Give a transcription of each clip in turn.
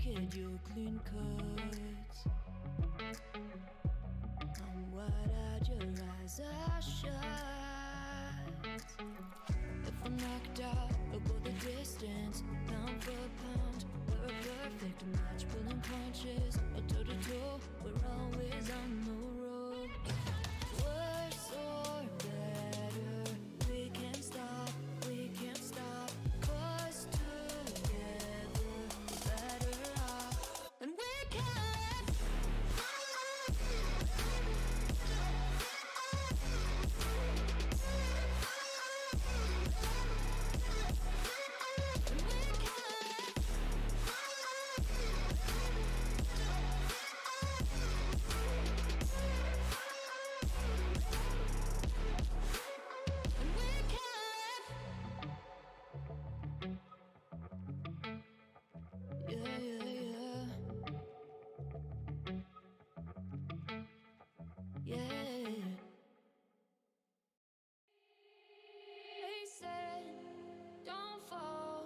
kid, you're clean cut. I'm wide-eyed, your eyes are shut. If I'm knocked out, I'll go the distance, pound for pound. We're a perfect match, pulling punches, a toe to toe. We're always on the road. Worse or better, we can't stop, we can't stop. 'Cause together we're better off, and we can't. And we can't. And we can't. Yeah, yeah, yeah. Yeah. They said, don't fall.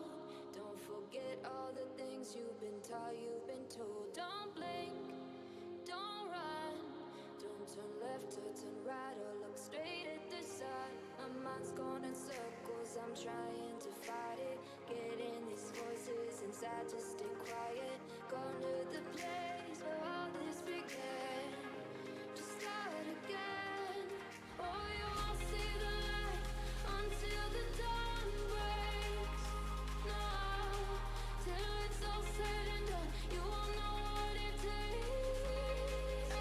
Don't forget all the things you've been taught, you've been told. Don't blink, don't run. Don't turn left or turn right or look straight at the sun. My mind's going in circles, I'm trying to fight it. Getting these voices inside to stay quiet. Gone to the place where all this began. Just start again. Oh, you won't see the light until the dawn breaks. No, till it's all said and done, you won't know what it takes.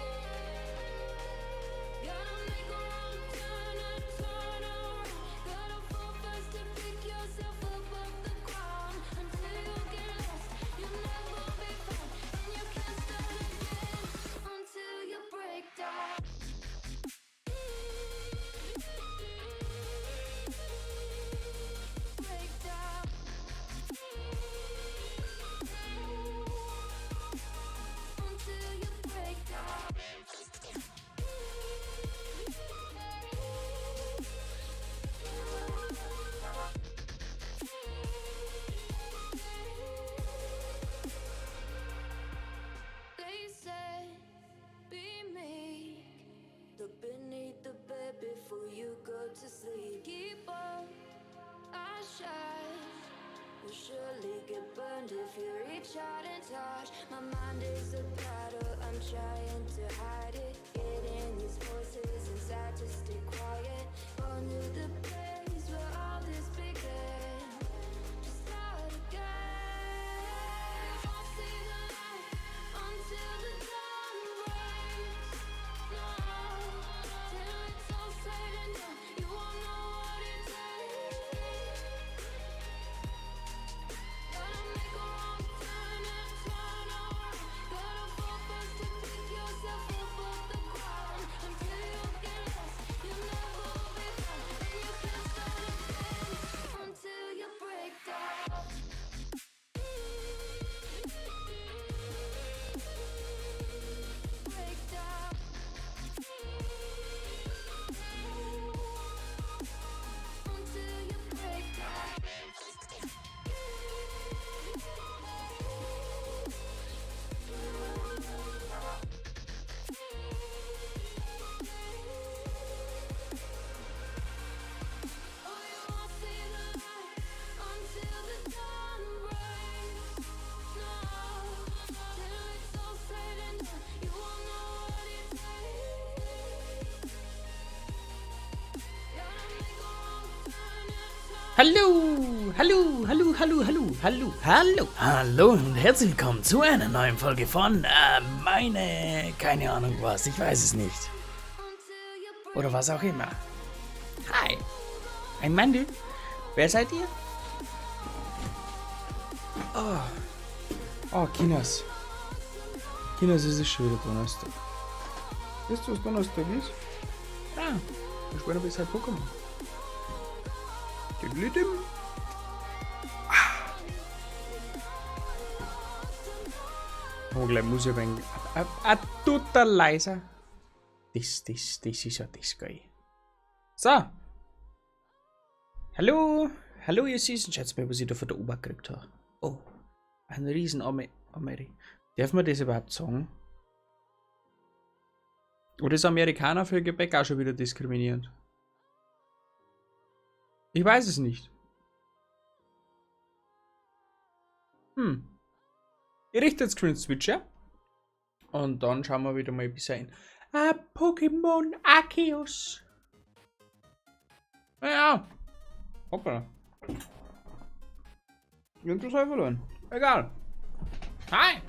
Gotta make a wrong turn and turn around. Gotta fall fast to pick yourself up off the ground. Until you get lost, you'll never be found, and you can't start again until you break down. Break down. Until you break down. They said, be meek. Look beneath the bed before you go to sleep. Keep up, I shine. You'll surely get burned if you reach out and touch. My mind is a battle, I'm trying to hide it. Getting these voices inside to stay quiet. Gone to the place where all this began. Just start again. Won't see the light until the dawn breaks. No, till it's all said and done, you won't know what it takes. Gotta make a wrong turn and turn around. Gotta fall fast to pick yourself up off the ground. Until you get lost, you'll never be found, and you can't start again until you break down. Break down. Until you break down. Oh, you won't see the light until the dawn breaks. No, till it's all said and done, you won't know what it takes. Gotta make a wrong turn and turn. Hallo, hallo, hallo, hallo, hallo, hallo, hallo. Hallo und herzlich willkommen zu einer neuen Folge von meine, keine Ahnung was, ich weiß es nicht. Until you break Oder was auch immer. Hi, I'm Mandy. Wer seid ihr? Oh, Kinas. Kinas, es ist schon wieder Donnerstag. Weißt du, was Donnerstag ist? Ah, Wir spielen bis halt Pokémon. Diddlidim. Ah. Oh, gleich muss ich ein wenig. A total leiser. Das ist ja das geil. So. Hallo, hallo ihr Süßen. Schaut mal, was ich da von der Oma gekriegt habe. Oh, ein Riesenarme. Ameri Darf man das überhaupt sagen? Oder ist Amerikaner für Gebäck auch schon wieder diskriminierend? Ich weiß es nicht. Ich richte jetzt Green Switch, ja? Und dann schauen wir wieder mal ein bisschen ein. Ah, Pokémon Arceus. Naja. Hoppala. Irgendwas habe ich verloren. Egal. Hi!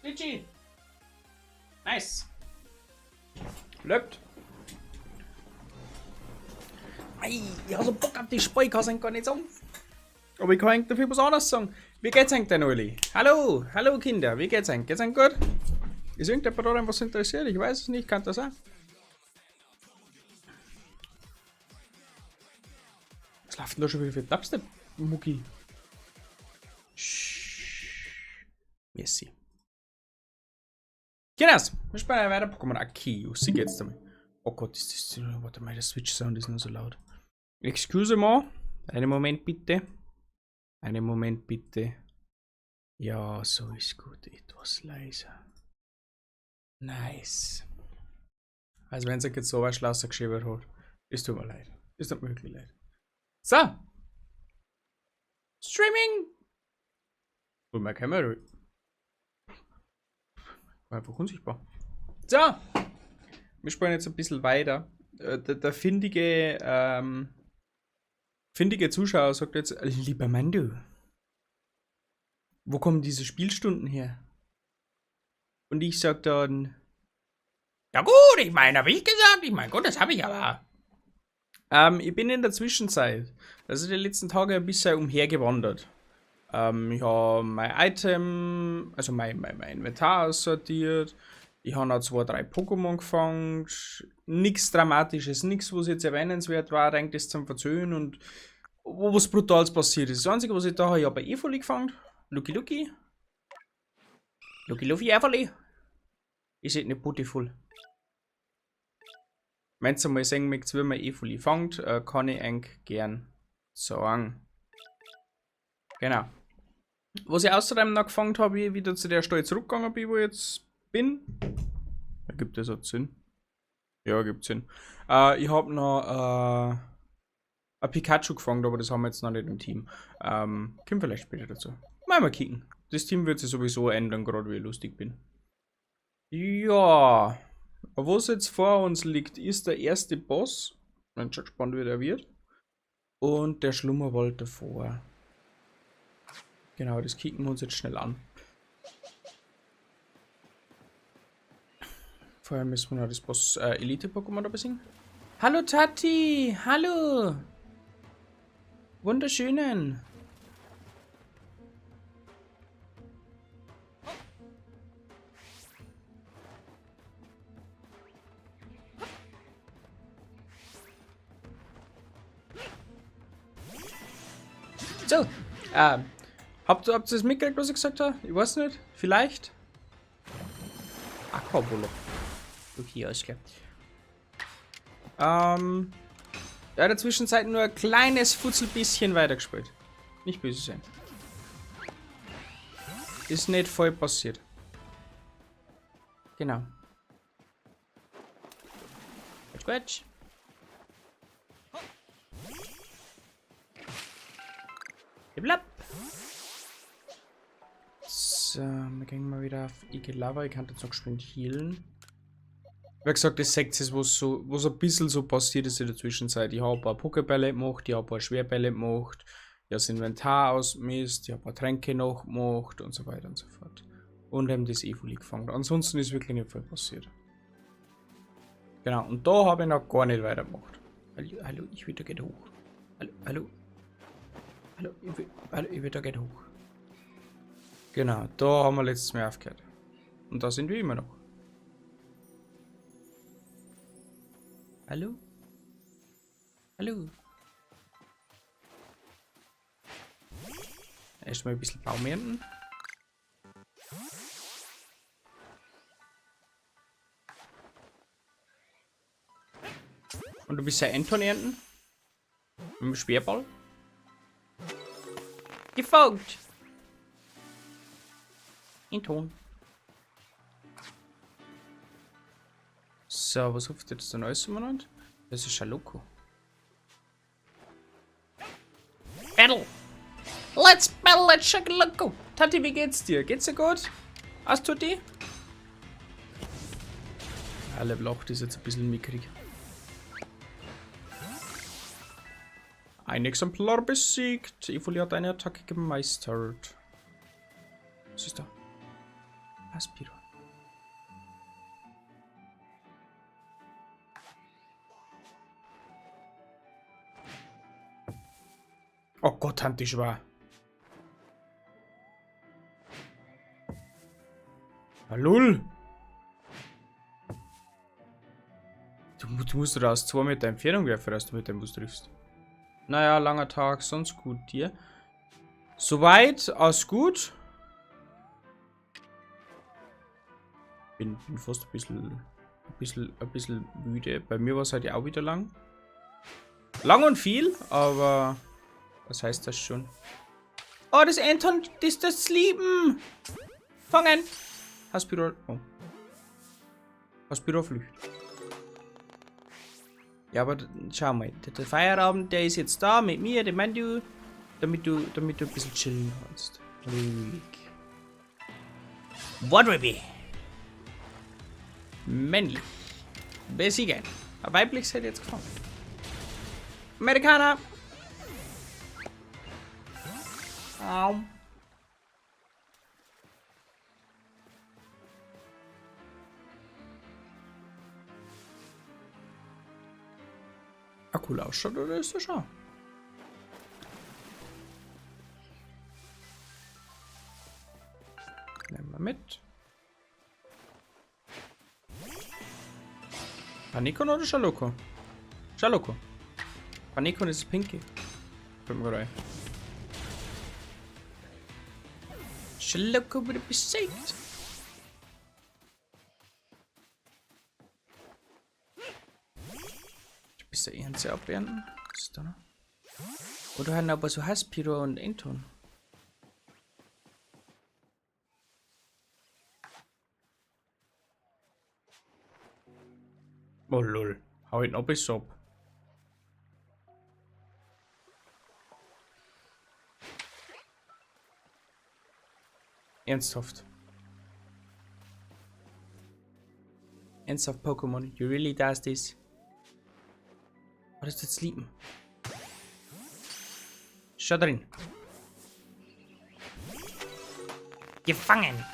GG. Nice. Löppt. Ei, ich hab so Bock auf die Speicher, kann gar nicht sagen. Aber ich kann eigentlich dafür was anderes sagen. Wie geht's eigentlich denn, Uli? Hallo, hallo Kinder, wie geht's eigentlich? Geht's eigentlich gut? Ist irgendjemand daran was interessiert? Ich weiß es nicht, kann das sein? Was läuft denn da schon wieder für Dubstep, Mucki? Merci. Genau, wir spielen weiter Pokémon Arceus. Wie geht's damit? Oh Gott, ist das. Warte mal, der Switch Sound ist nur so laut. Excuse me. Einen Moment bitte. Einen Moment bitte. Ja, so ist gut. Etwas leiser. Nice. Also wenn es jetzt so was Schlosser geschrieben hat, es tut mir leid. Es tut mir wirklich leid. So. Streaming. Und meine Kamera. War einfach unsichtbar. So. Wir spielen jetzt ein bisschen weiter. Der findige Zuschauer sagt jetzt, lieber Mando, wo kommen diese Spielstunden her? Und ich sag dann, ja gut, ich meine, hab ich gesagt, ich meine, gut, das hab ich aber. Ich bin in der Zwischenzeit, also die letzten Tage ein bisschen umhergewandert. Ich habe mein Item, also mein Inventar aussortiert. Ich habe noch 2, 3 Pokémon gefangen. Nichts Dramatisches, nichts, was jetzt erwähnenswert war, eigentlich zum Verzöhnen und wo was Brutales passiert ist. Das Einzige, was ich da habe, ich habe Evoli gefangen. Lucky Lucky. Lucky Luffy Evoli. Ist it nicht beautiful? Wenn ihr mal sehen mögt, wie man Evoli fangt, kann ich eigentlich gern sagen. Genau. Was ich außerdem noch gefangen habe, wie ich wieder zu der Stelle zurückgegangen bin, wo ich jetzt bin. Ergibt das auch Sinn? Ja, gibt Sinn. Ich habe noch ein Pikachu gefangen, aber das haben wir jetzt noch nicht im Team. Kommt vielleicht später dazu. Mal kicken. Das Team wird sich sowieso ändern, gerade wie ich lustig bin. Ja. Was jetzt vor uns liegt, ist der erste Boss. Bin schon gespannt, wie der wird. Und der Schlummerwald davor. Genau, das kicken wir uns jetzt schnell an. Vorher müssen wir noch das Boss Elite-Pokémon da besiegen. Hallo Tati! Hallo! Wunderschönen! So, habt ihr das mitgekriegt, was ich gesagt habe? Ich weiß nicht. Vielleicht? Aquabolo. Okay, alles klar. Ja, in der Zwischenzeit nur ein kleines Futzelbisschen weitergespielt. Nicht böse sein. Ist nicht voll passiert. Genau. Quatsch, quatsch. Blab. So, wir gehen mal wieder auf Igelava. Ich kann jetzt noch geschwind healen. Wie gesagt, das seht ihr, was so, was ein bisschen so passiert ist in der Zwischenzeit. Ich habe ein paar Pokébälle gemacht, ich habe ein paar Schwerbälle gemacht, ich habe das Inventar ausgemisst, ich habe ein paar Tränke noch gemacht und so weiter und so fort. Und haben das Evoli gefangen. Ansonsten ist wirklich nicht viel passiert. Genau, und da habe ich noch gar nicht weitergemacht. Hallo, hallo, ich will da gerne hoch. Hallo, hallo. Hallo, ich will da gerne hoch. Genau, da haben wir letztes Mal aufgehört. Und da sind wir immer noch. Hallo? Hallo? Erstmal ein bisschen Baum ernten. Und du bist ja Enton ernten? Mit dem Schwerball. Gefolgt! In Ton. So, was ruft jetzt der Neueste umeinander? Das ist Schaloko. Battle! Let's battle at Shakaloko! Tati, wie geht's dir? Geht's dir gut? Hast du die? Ja, Level 8 ist jetzt ein bisschen mickrig. Ein Exemplar besiegt. Evoli hat eine Attacke gemeistert. Was ist da? Aspiro. Oh Gott, Hand die schwer. Ah, lol. Du musst raus 2 Meter Entfernung werfen, dass du mit dem Bus triffst. Naja, langer Tag, sonst gut dir. Soweit, alles gut. Bin fast ein bisschen müde. Bei mir war es halt auch wieder lang. Lang und viel, aber was heißt das schon? Oh, das Anton, das das Lieben. Fangen. Haspirol. Oh. Haspirol flücht. Ja, aber schau mal, der Feierabend, der ist jetzt da mit mir, dem Mandu, damit du ein bisschen chillen kannst. Ruhig. Waterby. Männlich. Besiegen. Weiblich seid ihr jetzt gefangen. Amerikaner. Au. Ah, cool ausschaut, oder ist das schon? Nehmen wir mit. Panikon oder Schaloko? Schaloko. Panikon ist Pinky. Fällt mir gerade ein. Schaloko wurde besiegt. Bis der Ernte abernten. Was ist da noch? Oder haben aber so Haspiro und Enton. Oh lol. Hau ihn ab, ist ab. Ernsthaft. Ernsthaft, Pokémon. You really does this? Oh, das ist jetzt lieben. Schau drin. Gefangen.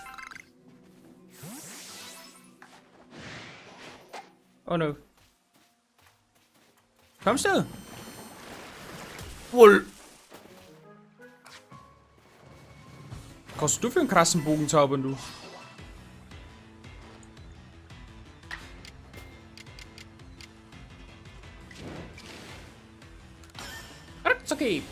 Oh no. Kommst du? Wohl. Kannst du für einen krassen Bogen zaubern, du? Okay.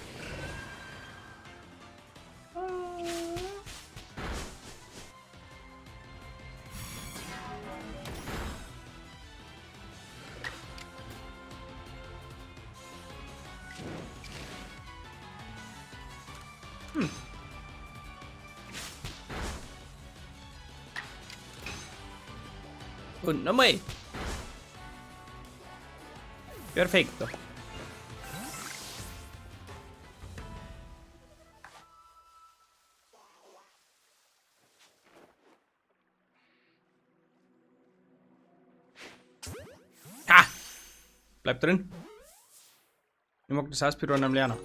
Und nochmal. Perfekto. Ha! Bleib drin. Ich mag das Aspiron am Lernen.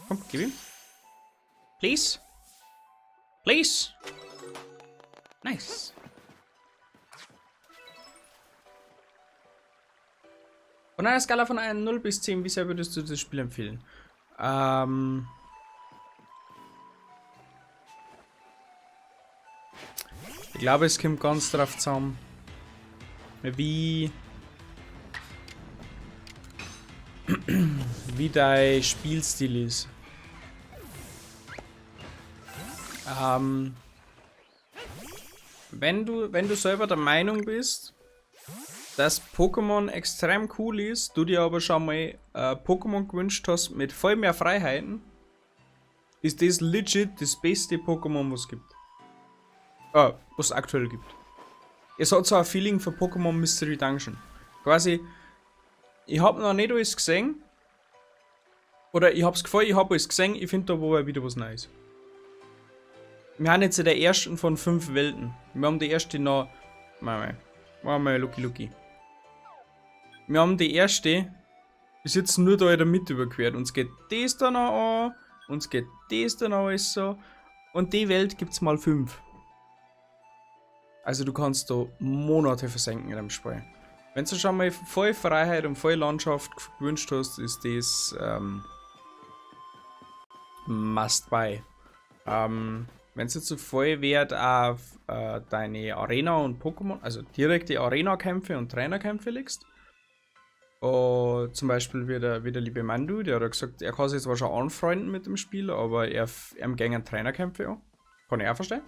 Komm, gib ihm. Please. Please. Nice. Von einer Skala von 0 bis 10, wie sehr würdest du das Spiel empfehlen? Ich glaube, es kommt ganz drauf zusammen, wie dein Spielstil ist. Wenn du selber der Meinung bist, dass Pokémon extrem cool ist, du dir aber schon mal Pokémon gewünscht hast mit voll mehr Freiheiten, ist das legit das beste Pokémon, was es gibt. Was es aktuell gibt. Es hat so ein Feeling für Pokémon Mystery Dungeon. Quasi, ich hab noch nicht alles gesehen. Oder ich hab's Gefühl, ich hab alles gesehen, ich find da wobei wieder was Neues. Wir haben jetzt in der ersten von 5 Welten. Wir haben die erste noch. Warte mal, mal, Lucky Lucky. Wir haben die erste bis jetzt nur da in der Mitte überquert. Uns geht das da noch an, uns geht das da noch alles so. Und die Welt gibt's mal 5. Also du kannst da Monate versenken in dem Spiel. Wenn du schon mal voll Freiheit und voll Landschaft gewünscht hast, ist das must buy. Wenn es jetzt so voll Wert auf deine Arena und Pokémon, also direkte Arena-Kämpfe und Trainerkämpfe legst. Zum Beispiel wie der liebe Mandu, der hat gesagt, er kann sich zwar schon anfreunden mit dem Spiel, aber er gängen Trainerkämpfe an. Kann ich auch verstehen.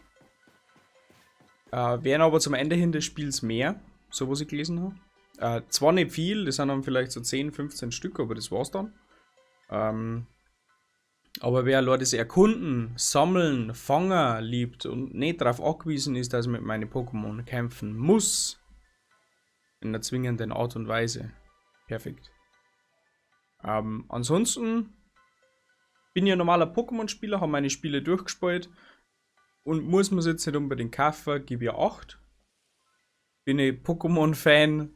Werden aber zum Ende hin des Spiels mehr, so was ich gelesen habe. Zwar nicht viel, das sind dann vielleicht so 10, 15 Stück, aber das war's dann. Aber wer Leute das Erkunden, Sammeln, Fangen liebt und nicht darauf angewiesen ist, dass ich mit meinen Pokémon kämpfen muss, in einer zwingenden Art und Weise. Perfekt. Ansonsten bin ich ein normaler Pokémon-Spieler, habe meine Spiele durchgespielt und muss man es jetzt nicht unbedingt kaufen, gebe ich 8. Bin ich Pokémon-Fan?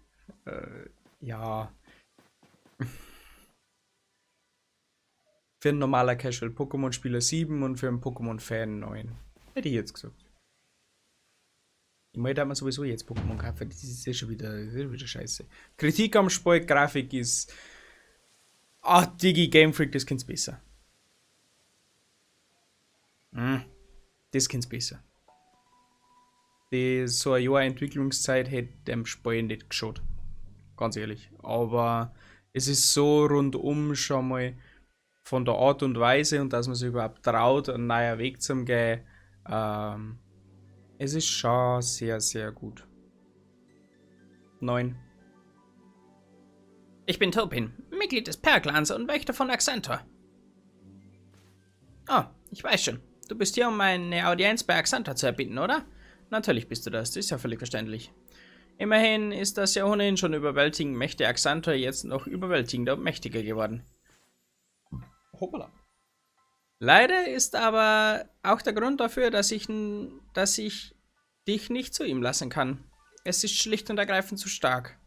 Ja. Für einen normaler Casual Pokémon-Spieler 7 und für einen Pokémon-Fan 9. Hätte ich jetzt gesagt. Ich meine, da man sowieso jetzt Pokémon kaufen, das ist ja schon wieder, das ist wieder scheiße. Kritik am Spiel, Grafik ist. Ah, Digi, Game Freak, das kennt's besser. Das kennt's besser. Die, so ein Jahr Entwicklungszeit hätte dem Spiel nicht geschaut. Ganz ehrlich. Aber es ist so rundum schon mal von der Art und Weise und dass man sich überhaupt traut, einen neuen Weg zu gehen. Es ist schon sehr, sehr gut. 9. Ich bin Topin, Mitglied des Perlclans und Wächter von Axantor. Oh, ich weiß schon. Du bist hier, um eine Audienz bei Axantor zu erbitten, oder? Natürlich bist du das, das ist ja völlig verständlich. Immerhin ist das ja ohnehin schon überwältigend Mächte Axantor jetzt noch überwältigender und mächtiger geworden. Hoppala. Leider ist aber auch der Grund dafür, dass ich dich nicht zu ihm lassen kann. Es ist schlicht und ergreifend zu stark.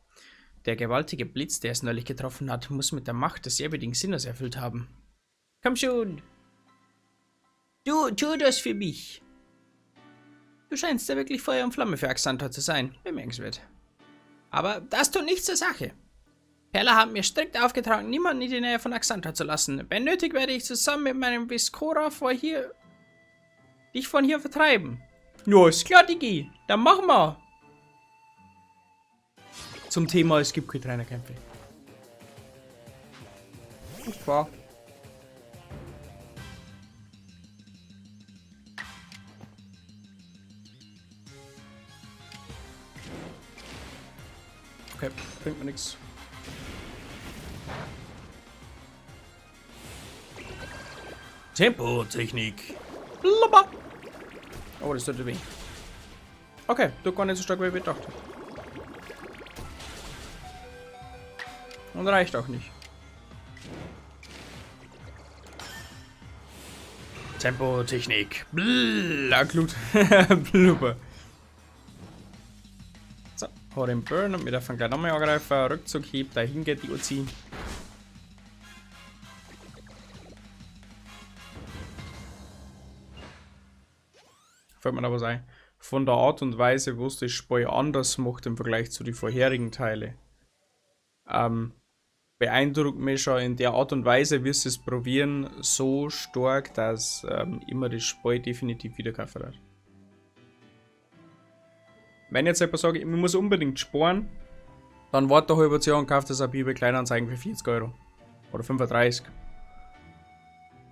Der gewaltige Blitz, der es neulich getroffen hat, muss mit der Macht des ehrwürdigen Sinnes erfüllt haben. Komm schon! Du, tu das für mich! Du scheinst ja wirklich Feuer und Flamme für Axantor zu sein. Bemerkenswert. Aber das tut nichts zur Sache. Perla hat mir strikt aufgetragen, niemanden in die Nähe von Axantor zu lassen. Wenn nötig, werde ich zusammen mit meinem Viscora dich von hier vertreiben. Ja, ist klar, Digi. Dann machen wir. Zum Thema, es gibt keine Trainerkämpfe. Ist klar. Okay, bringt mir nichts. Tempo-Technik. Blubber. Oh, das tut weh. Okay, du gar nicht so stark, wie ich gedacht habe. Und reicht auch nicht. Tempo-Technik. Bla, Glut. Blubber. So, hau den Burn und wir dürfen gleich nochmal angreifen. Rückzug hebt, dahin geht die Uzi. Fällt mir da was ein. Von der Art und Weise, wo es das Spiel anders macht im Vergleich zu den vorherigen Teilen. Beeindruckt mich schon in der Art und Weise, wie sie es probieren, so stark, dass immer das Spiel definitiv wieder kaufen wird. Wenn ich jetzt jemand sage, ich muss unbedingt sparen, dann warte ein halbes Jahr und kauft das auf eBay Kleinanzeigen für 40 Euro. Oder 35.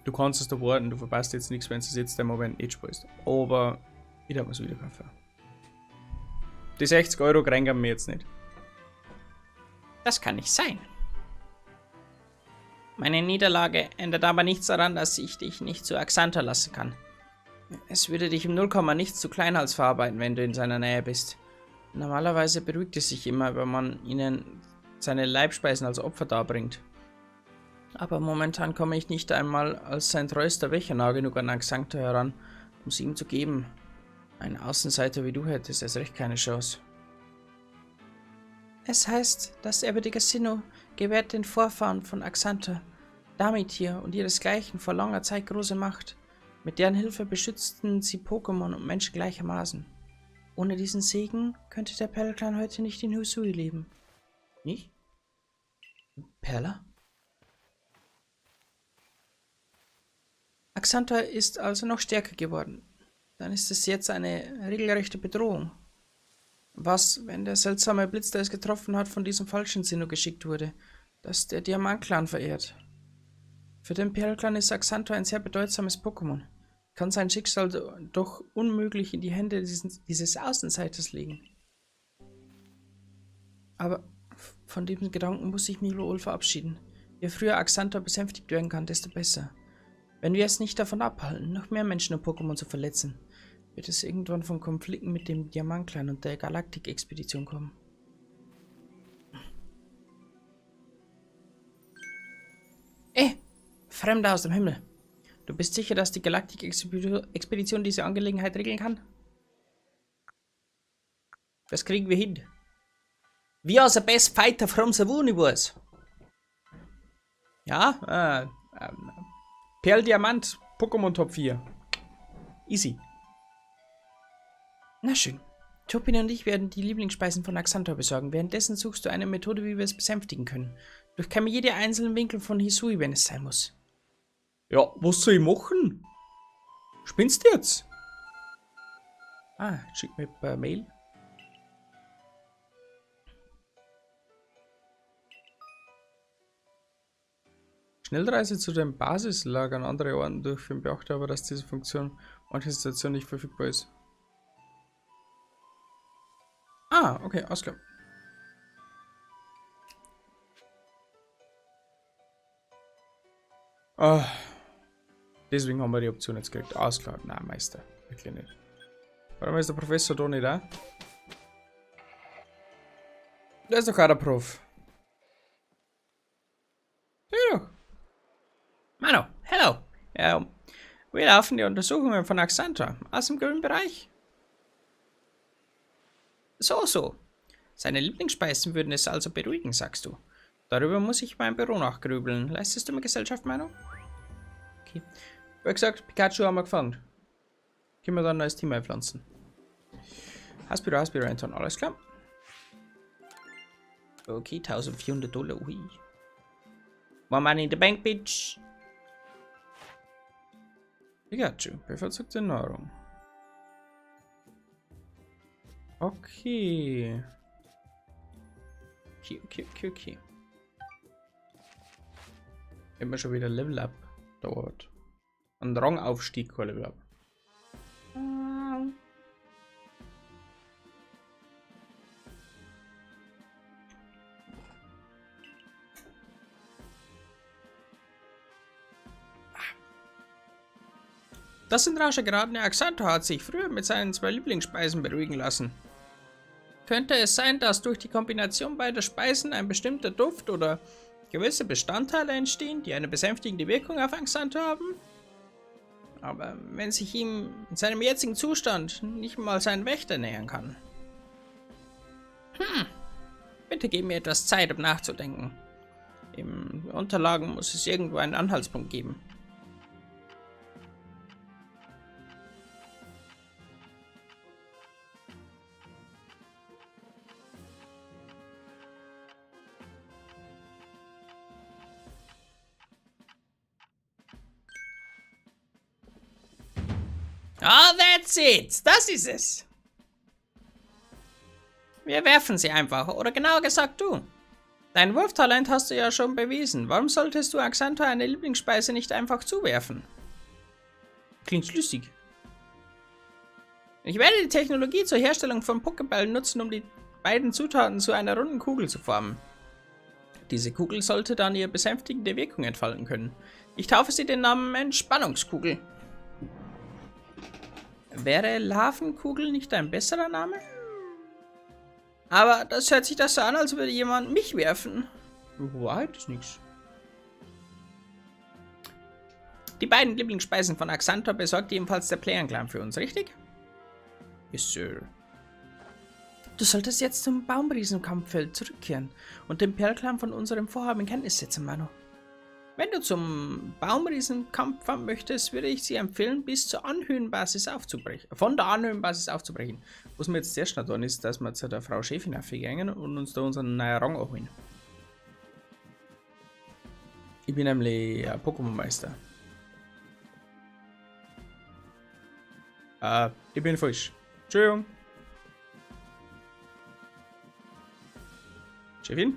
Du kannst es da warten, du verpasst jetzt nichts, wenn du es jetzt im Moment nicht spielst. Aber ich darf mir es wieder kaufen. Die 60 Euro kriegen wir jetzt nicht. Das kann nicht sein. Meine Niederlage ändert aber nichts daran, dass ich dich nicht zu Axantor lassen kann. Es würde dich im Nullkomma nichts zu Kleinhals verarbeiten, wenn du in seiner Nähe bist. Normalerweise beruhigt es sich immer, wenn man ihnen seine Leibspeisen als Opfer darbringt. Aber momentan komme ich nicht einmal als sein treuester Wächter nah genug an Axantor heran, um sie ihm zu geben. Ein Außenseiter wie du hättest erst recht keine Chance. Es heißt, das ehrwürdige Sinnoh gewährt den Vorfahren von Axantor, Damitir und ihresgleichen vor langer Zeit große Macht. Mit deren Hilfe beschützten sie Pokémon und Menschen gleichermaßen. Ohne diesen Segen könnte der Perlclan heute nicht in Hisui leben. Nicht? Perla? Axantor ist also noch stärker geworden. Dann ist es jetzt eine regelrechte Bedrohung. Was, wenn der seltsame Blitz, der es getroffen hat, von diesem falschen Sinnoh geschickt wurde, das der Diamantclan verehrt? Für den Perlclan ist Axantor ein sehr bedeutsames Pokémon. Kann sein Schicksal doch unmöglich in die Hände dieses Außenseiters legen. Aber von diesem Gedanken muss ich mich wohl verabschieden. Je früher Axantor besänftigt werden kann, desto besser. Wenn wir es nicht davon abhalten, noch mehr Menschen und Pokémon zu verletzen, wird es irgendwann von Konflikten mit dem Diamantclan und der Galaktik-Expedition kommen. Fremder aus dem Himmel. Du bist sicher, dass die Galaktik-Expedition diese Angelegenheit regeln kann? Das kriegen wir hin. We are the best fighter from the universe. Ja, Perl Diamant, Pokémon Top 4. Easy. Na schön. Turpin und ich werden die Lieblingsspeisen von Axantor besorgen. Währenddessen suchst du eine Methode, wie wir es besänftigen können. Durchkämme jede einzelnen Winkel von Hisui, wenn es sein muss. Ja, was soll ich machen? Spinnst du jetzt? Ah, schick mir per Mail. Schnellreise zu den Basislagern anderer Orten durchführen. Beachte aber, dass diese Funktion in manchen Situationen nicht verfügbar ist. Ah, okay, alles klar. Ah, deswegen haben wir die Option jetzt gekriegt. Alles klar, nein, Meister. Wirklich nicht. Warum ist der Professor da nicht da? Der ist doch auch der Prof. Ja doch. Mano, hello. Ja, wir laufen die Untersuchungen von Axantor aus dem grünen Bereich. So, so. Seine Lieblingsspeisen würden es also beruhigen, sagst du. Darüber muss ich mein Büro nachgrübeln. Leistest du mir Gesellschaft, Mano? Okay. Wie gesagt, Pikachu haben wir gefangen. Können wir dann ein neues Team einpflanzen. Haspiro, Haspiro, Anton, alles klar. Okay, 1400 Dollar, ui. More money in the bank, bitch. Pikachu, bevorzugte Nahrung. Okay. Okay, okay, okay, okay. Immer schon wieder Level Up dauert. Ein Rangaufstieg, kein Level Up. Das in Rage geratene Axantor hat sich früher mit seinen 2 Lieblingsspeisen beruhigen lassen. Könnte es sein, dass durch die Kombination beider Speisen ein bestimmter Duft oder gewisse Bestandteile entstehen, die eine besänftigende Wirkung auf Axantor haben? Aber wenn sich ihm in seinem jetzigen Zustand nicht mal sein Wächter nähern kann. Bitte gib mir etwas Zeit, um nachzudenken. In Unterlagen muss es irgendwo einen Anhaltspunkt geben. Ah, that's it. Das ist es. Wir werfen sie einfach, oder genauer gesagt du. Dein Wurftalent hast du ja schon bewiesen. Warum solltest du Axantor eine Lieblingsspeise nicht einfach zuwerfen? Klingt schlüssig. Ich werde die Technologie zur Herstellung von Pokéballen nutzen, um die beiden Zutaten zu einer runden Kugel zu formen. Diese Kugel sollte dann ihre besänftigende Wirkung entfalten können. Ich taufe sie den Namen Entspannungskugel. Wäre Larvenkugel nicht ein besserer Name? Aber das hört sich das so an, als würde jemand mich werfen. Wahrheit ist nichts. Die beiden Lieblingsspeisen von Axantor besorgt jedenfalls der Plärenclan für uns, richtig? Yes, Sir. Du solltest jetzt zum Baumriesenkampffeld zurückkehren und den Perlclan von unserem Vorhaben in Kenntnis setzen, Manu. Wenn du zum Baumriesenkampf fahren möchtest, würde ich sie empfehlen, bis zur Anhöhenbasis aufzubrechen. Von der Anhöhenbasis aufzubrechen. Was mir jetzt sehr schnell tun ist, dass wir zu der Frau Chefin aufgegangen und uns da unseren neuen Rang holen. Ich bin nämlich Pokémon-Meister. Ich bin falsch. Entschuldigung. Chefin?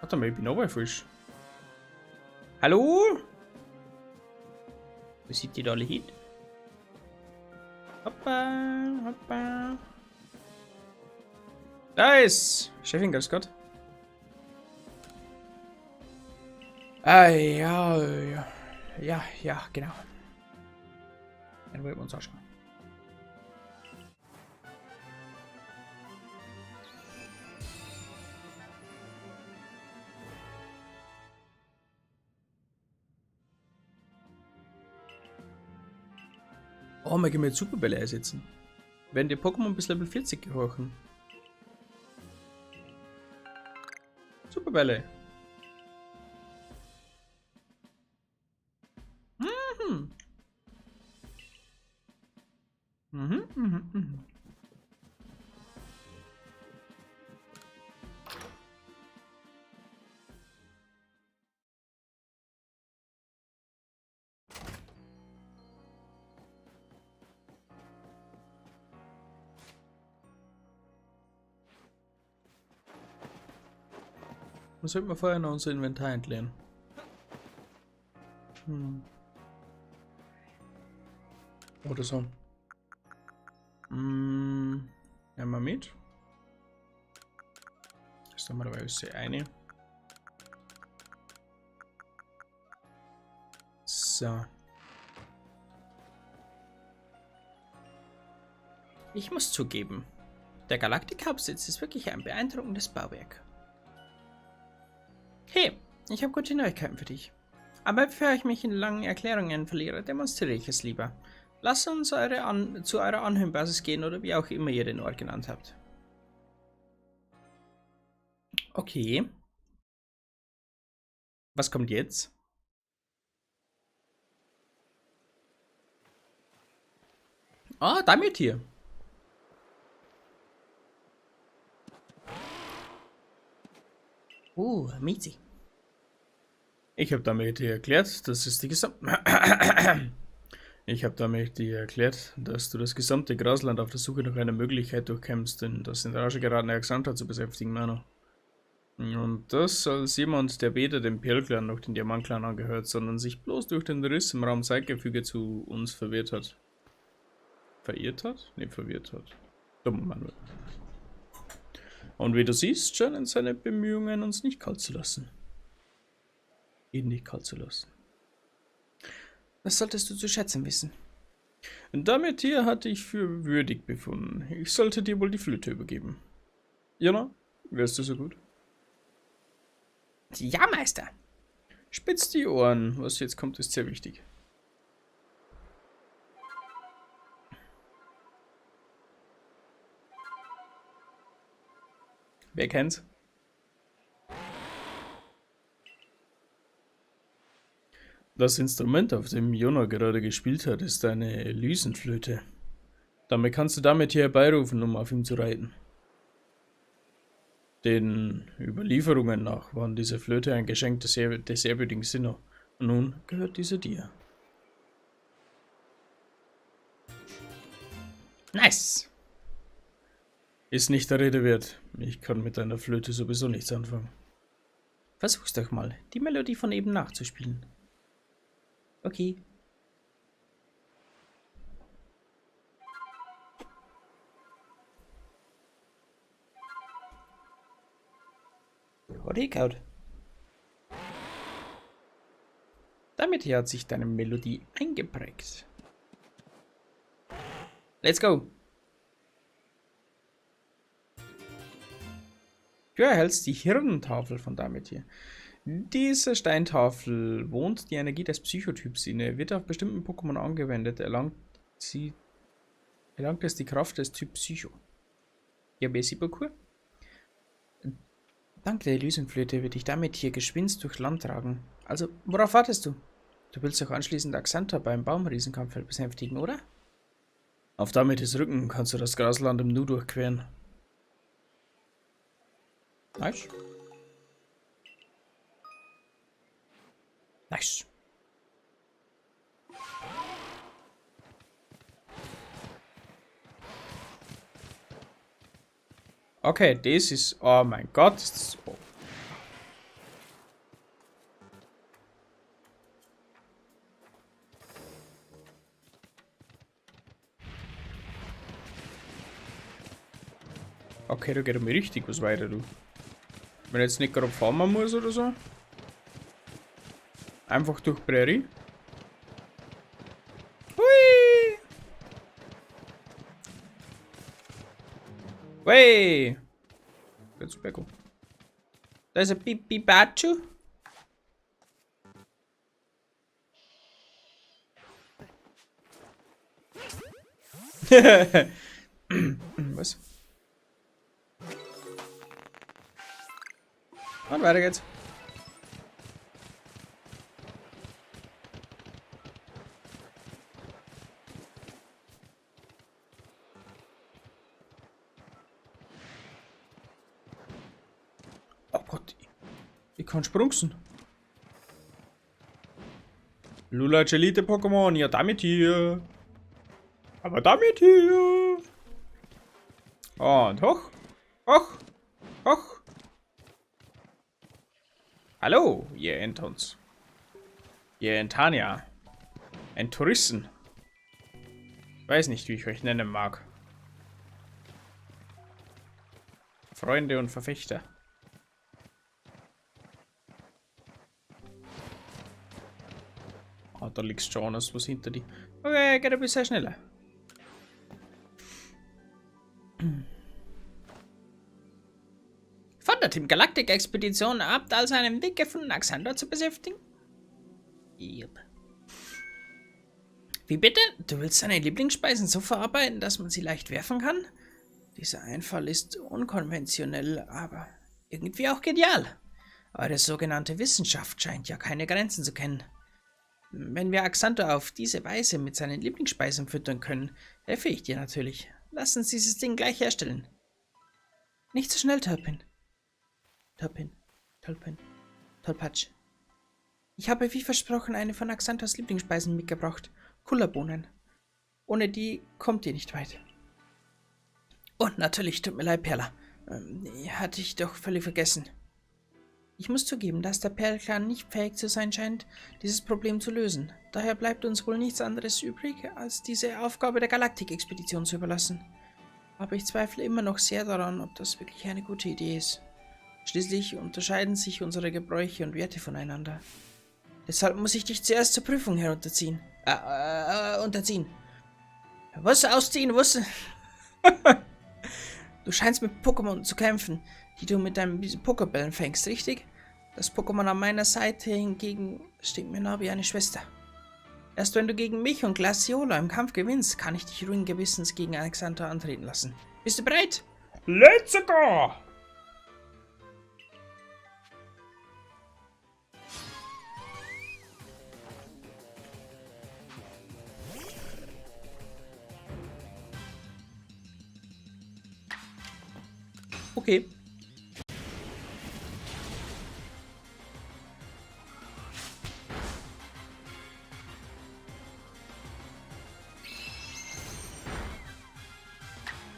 Warte mal, ich bin aber falsch. Hallo? Wo sieht die da alle hin? Hoppa, hoppa. Nice! Chefin, grüß Gott. Ah, ja, ja, ja, ja, genau. Dann wollen wir uns anschauen. Oh, man kann mit Superbälle einsetzen. Werden die Pokémon bis Level 40 gehorchen. Superbälle. Mhm. Mhm, mhm, mhm. Was sollten wir vorher noch unser Inventar entleeren? Oder so. Nehmen wir mit. Das ist normalerweise eine. So. Ich muss zugeben, der Galaktik-Hauptsitz ist wirklich ein beeindruckendes Bauwerk. Hey, ich habe gute Neuigkeiten für dich. Aber bevor ich mich in langen Erklärungen verliere, demonstriere ich es lieber. Lass uns zu eurer Anhöhenbasis gehen oder wie auch immer ihr den Ort genannt habt. Okay. Was kommt jetzt? Ah, damit hier. Mizi. Ich hab damit dir erklärt, dass es die Ich hab damit dir erklärt, dass du das gesamte Grasland auf der Suche nach einer Möglichkeit durchkämmst, in das in Rage geratene Axantor zu besänftigen, Manu. Und das als jemand, der weder dem Perlclan noch dem Diamantclan angehört, sondern sich bloß durch den Riss im Raum Zeitgefüge zu uns verwirrt hat. Verirrt hat? Ne, verwirrt hat. Dummer Manuel. Und wie du siehst, scheinen seine Bemühungen, uns nicht kalt zu lassen. Ihn nicht kalt zu lassen. Das solltest du zu schätzen wissen. Und damit hier hatte ich für würdig befunden. Ich sollte dir wohl die Flöte übergeben. Jona, wärst du so gut? Ja, Meister. Spitz die Ohren. Was jetzt kommt, ist sehr wichtig. Wer kennt's? Das Instrument, auf dem Jona gerade gespielt hat, ist eine Lysenflöte. Damit kannst du damit hier herbeirufen, um auf ihm zu reiten. Den Überlieferungen nach waren diese Flöte ein Geschenk des ehrwürdigen Sinnoh. Und nun gehört diese dir. Nice! Ist nicht der Rede wert. Ich kann mit deiner Flöte sowieso nichts anfangen. Versuch's doch mal, die Melodie von eben nachzuspielen. Okay. Hat hingehauen. Damit hier hat sich deine Melodie eingeprägt. Let's go! Du erhältst die Hirntafel von damit hier. Diese Steintafel wohnt die Energie des Psychotyps inne, wird auf bestimmten Pokémon angewendet, erlangt es die Kraft des Typ Psycho. Ja, merci beaucoup. Dank der Elysiumflöte wird dich damit hier geschwind durch Land tragen. Also, worauf wartest du? Du willst doch anschließend Axantor beim Baumriesenkampf besänftigen, oder? Auf Damites Rücken kannst du das Grasland im Nu durchqueren. Nice. Nice. Okay, das ist... Oh mein Gott, ist das... Oh. Okay, da geht mir richtig was weiter, du. Wenn ich jetzt nicht gerade farmen muss oder so. Einfach durch Prärie. Hui! Wey! Jetzt Beko. Da ist ein Pipipachu. Was? Und weiter geht's. Oh Gott, ich kann sprungsen. Lula Elite Pokémon, ja damit hier. Aber damit hier. Und hoch, hoch, hoch. Hallo, ihr Entons. Ihr Entania. Ein Touristen. Weiß nicht, wie ich euch nennen mag. Freunde und Verfechter. Ah, da liegst schon was hinter dir. Okay, geht ein bisschen schneller. Von der Team Galactic Expedition habt also einen Weg gefunden, Axantor zu besänftigen? Yep. Wie bitte? Du willst deine Lieblingsspeisen so verarbeiten, dass man sie leicht werfen kann? Dieser Einfall ist unkonventionell, aber irgendwie auch genial. Eure sogenannte Wissenschaft scheint ja keine Grenzen zu kennen. Wenn wir Axantor auf diese Weise mit seinen Lieblingsspeisen füttern können, helfe ich dir natürlich. Lass uns dieses Ding gleich herstellen. Nicht so schnell, Turpin. Turpin, Turpin, Tollpatsch. Ich habe wie versprochen eine von Axantors Lieblingsspeisen mitgebracht. Kullerbohnen. Ohne die kommt ihr nicht weit. Und natürlich, tut mir leid, Perla. Hatte ich doch völlig vergessen. Ich muss zugeben, dass der Perlclan nicht fähig zu sein scheint, dieses Problem zu lösen. Daher bleibt uns wohl nichts anderes übrig, als diese Aufgabe der Galaktik-Expedition zu überlassen. Aber ich zweifle immer noch sehr daran, ob das wirklich eine gute Idee ist. Schließlich unterscheiden sich unsere Gebräuche und Werte voneinander. Deshalb muss ich dich zuerst zur Prüfung herunterziehen. Unterziehen. Was? Ausziehen? Was? Du scheinst mit Pokémon zu kämpfen, die du mit deinen Pokébällen fängst, richtig? Das Pokémon an meiner Seite hingegen steht mir nah wie eine Schwester. Erst wenn du gegen mich und Glaciola im Kampf gewinnst, kann ich dich ruhigen Gewissens gegen Alexander antreten lassen. Bist du bereit? Let's go! Okay.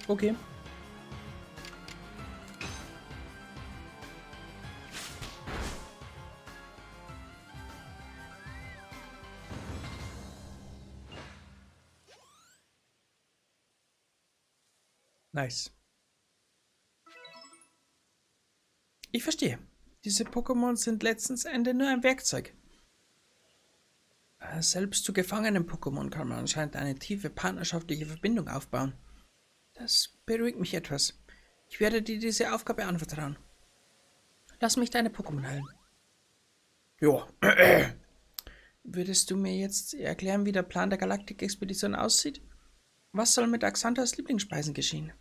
Okay. Nice. Ich verstehe. Diese Pokémon sind letztens Ende nur ein Werkzeug. Selbst zu gefangenen Pokémon kann man anscheinend eine tiefe partnerschaftliche Verbindung aufbauen. Das beruhigt mich etwas. Ich werde dir diese Aufgabe anvertrauen. Lass mich deine Pokémon heilen. Ja. Würdest du mir jetzt erklären, wie der Plan der Galaktik-Expedition aussieht? Was soll mit Axantors Lieblingsspeisen geschehen?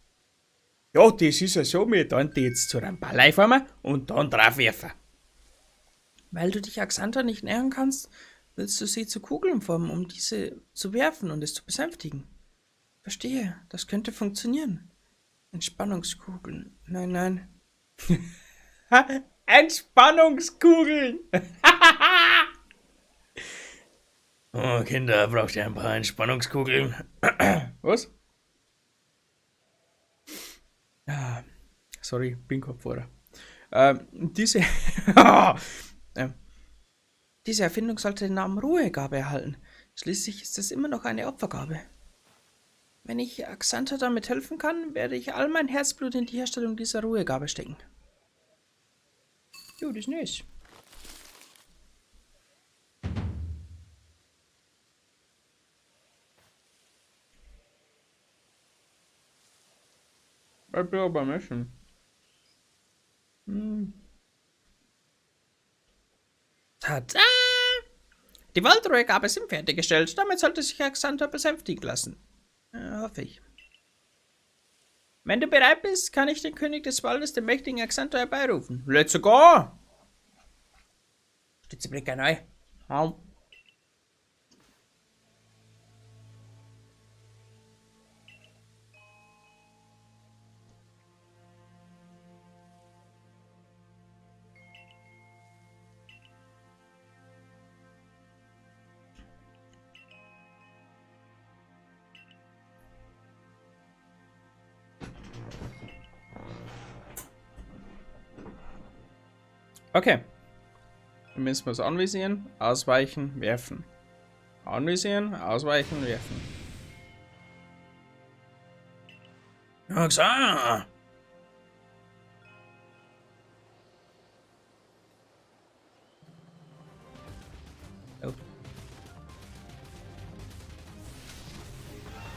Ja, das ist ja so, wir tun die jetzt zu einem Ball formen und dann draufwerfen. Weil du dich Axantor nicht nähern kannst, willst du sie zu Kugeln formen, um diese zu werfen und es zu besänftigen. Verstehe, das könnte funktionieren. Entspannungskugeln. Nein, nein. Entspannungskugeln! Oh, Kinder, braucht ihr ein paar Entspannungskugeln? Was? Ah, sorry, bin Kopfhörer. Diese, diese Erfindung sollte den Namen Ruhegabe erhalten. Schließlich ist es immer noch eine Opfergabe. Wenn ich Axanta damit helfen kann, werde ich all mein Herzblut in die Herstellung dieser Ruhegabe stecken. Jo, das ist nice. Ich bin auch beim Essen. Tada! Die Waldruhegabe sind fertiggestellt. Damit sollte sich Axantor besänftigen lassen. Hoffe ich. Wenn du bereit bist, kann ich den König des Waldes, den mächtigen Axantor, herbeirufen. Let's go! Stützeblick neu. Hau. Okay. Dann müssen wir es anvisieren, ausweichen, werfen. Anvisieren, ausweichen, werfen. Oxa! Oh.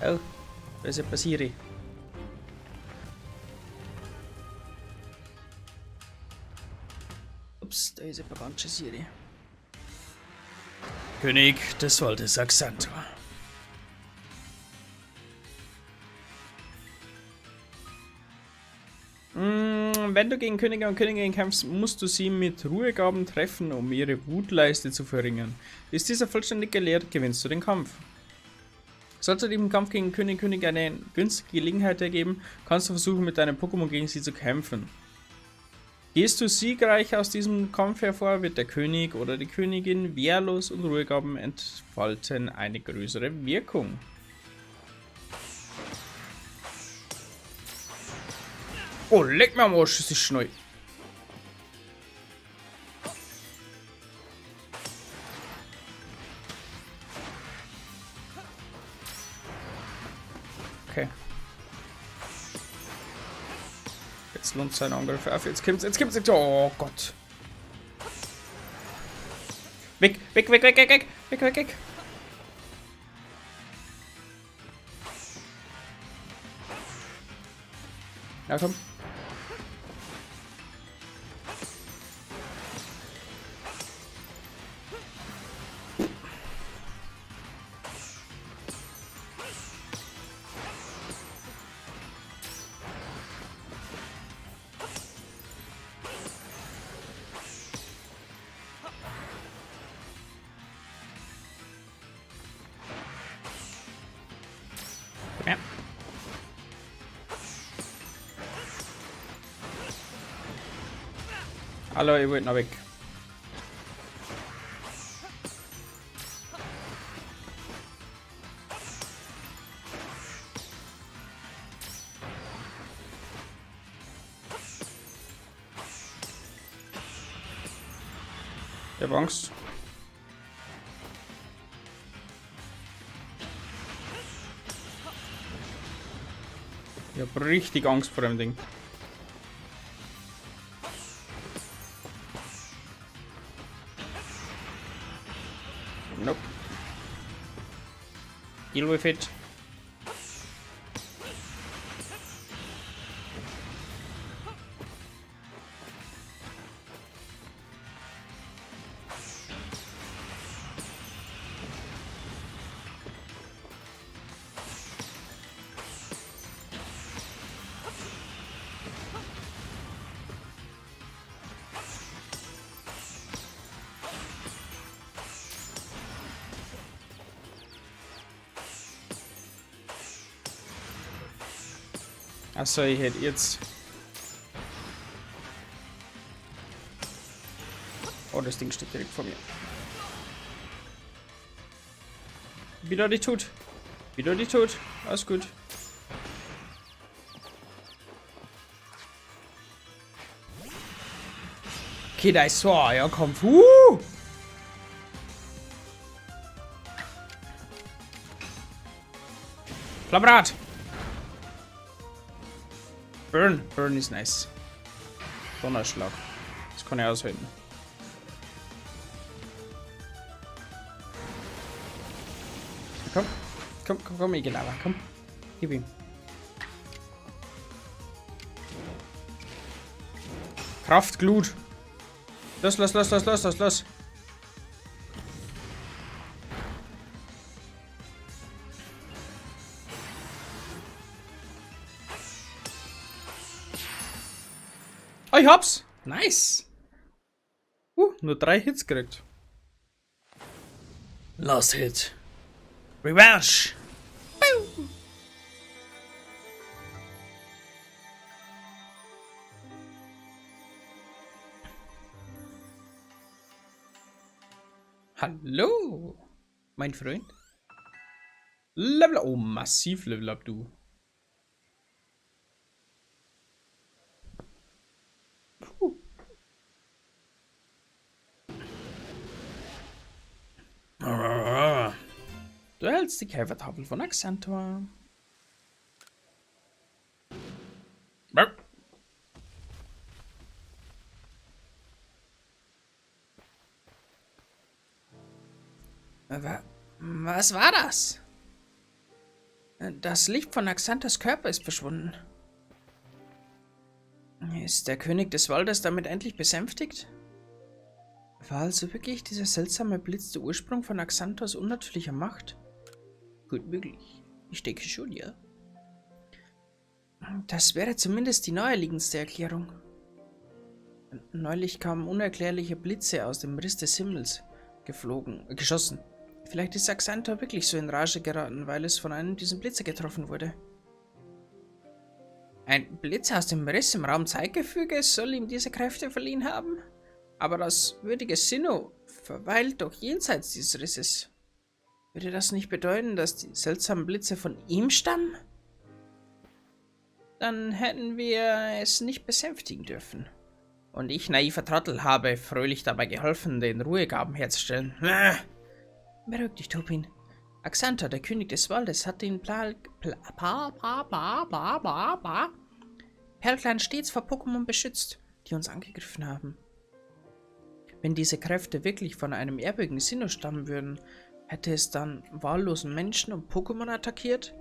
Oh, da ist etwas hier. Ups, da ist etwas ganz schön hier. König des Waldes Axantor. Wenn du gegen Könige und Königinnen kämpfst, musst du sie mit Ruhegaben treffen, um ihre Wutleiste zu verringern. Ist dieser vollständig geleert, gewinnst du den Kampf. Sollte dir im Kampf gegen König und König eine günstige Gelegenheit ergeben, kannst du versuchen, mit deinem Pokémon gegen sie zu kämpfen. Gehst du siegreich aus diesem Kampf hervor, wird der König oder die Königin wehrlos und Ruhegaben entfalten eine größere Wirkung. Oh, leck mir am Arsch, es ist schnell. Okay. Jetzt lohnt sein Angriff auf. Jetzt kommt's, jetzt kommt's, jetzt. Oh Gott. Weg, weg, weg, weg, weg, weg, weg, weg, weg. Ja, komm. Ja. Hallo, ich wollte noch weg. Ich hab Angst. Ich hab richtig Angst vor dem Ding. Deal with it. Achso, ich hätte jetzt. Oh, das Ding steht direkt vor mir. Wieder nicht tot. Wieder nicht tot. Alles gut. Okay, da ist so ja, komm. Flammenrad! Burn. Burn ist nice. Donnerschlag. Das kann ich aushalten. Komm. Komm, komm, komm, Igelaber. Komm. Gib ihm. Kraftglut. Los, los, los, los, los, los, los. Oh, ich hab's! Nice! Nur 3 Hits gekriegt. Last Hit. Revenge! Hallo, mein Freund. Level up. Oh, massiv Level up, du. Puh. Du erhältst die Käfertafel von Axantor. Was war das? Das Licht von Axantors Körper ist verschwunden. Ist der König des Waldes damit endlich besänftigt? War also wirklich dieser seltsame Blitz der Ursprung von Axantors unnatürlicher Macht? Gut möglich. Ich denke schon, ja. Das wäre zumindest die naheliegendste Erklärung. Neulich kamen unerklärliche Blitze aus dem Riss des Himmels geschossen. Vielleicht ist Axantor wirklich so in Rage geraten, weil es von einem dieser Blitze getroffen wurde. Ein Blitz aus dem Riss im Raum Zeitgefüge soll ihm diese Kräfte verliehen haben? Aber das würdige Sinnoh verweilt doch jenseits dieses Risses. Würde das nicht bedeuten, dass die seltsamen Blitze von ihm stammen? Dann hätten wir es nicht besänftigen dürfen. Und ich, naiver Trottel, habe fröhlich dabei geholfen, den Ruhegaben herzustellen. Beruhig dich, Topin. Axantor, der König des Waldes, hat den Perlclan stets vor Pokémon beschützt, die uns angegriffen haben. Wenn diese Kräfte wirklich von einem ehrwürdigen Sinnoh stammen würden, hätte es dann wahllosen Menschen und Pokémon attackiert?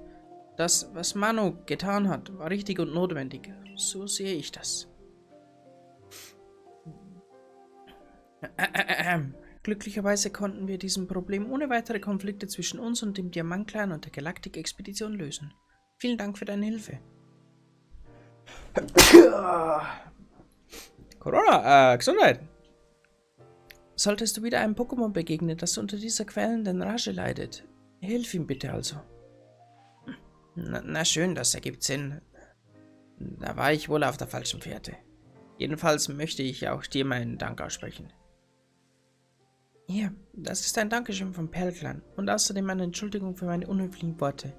Das, was Manu getan hat, war richtig und notwendig. So sehe ich das. Glücklicherweise konnten wir diesem Problem ohne weitere Konflikte zwischen uns und dem Diamantclan und der Galaktik-Expedition lösen. Vielen Dank für deine Hilfe. Corona, Gesundheit. Solltest du wieder einem Pokémon begegnen, das unter dieser quälenden Rage leidet, hilf ihm bitte also. Na schön, das ergibt Sinn. Da war ich wohl auf der falschen Fährte. Jedenfalls möchte ich auch dir meinen Dank aussprechen. Hier, das ist ein Dankeschön vom Perlclan und außerdem eine Entschuldigung für meine unhöflichen Worte.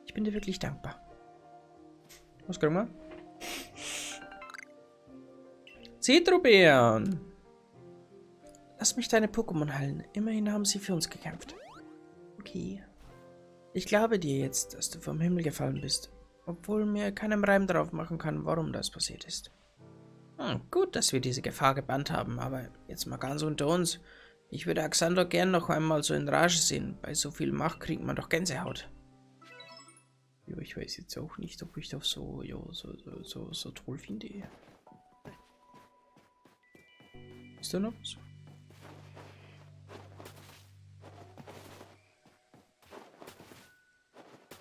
Ich bin dir wirklich dankbar. Was kriegen wir? Zitrobeeren! Lass mich deine Pokémon heilen. Immerhin haben sie für uns gekämpft. Okay. Ich glaube dir jetzt, dass du vom Himmel gefallen bist. Obwohl mir keinem Reim drauf machen kann, warum das passiert ist. Gut, dass wir diese Gefahr gebannt haben, aber jetzt mal ganz unter uns. Ich würde Axantor gern noch einmal so in Rage sehen. Bei so viel Macht kriegt man doch Gänsehaut. Ja, ich weiß jetzt auch nicht, ob ich das so, ja, so toll finde. Ist da noch was?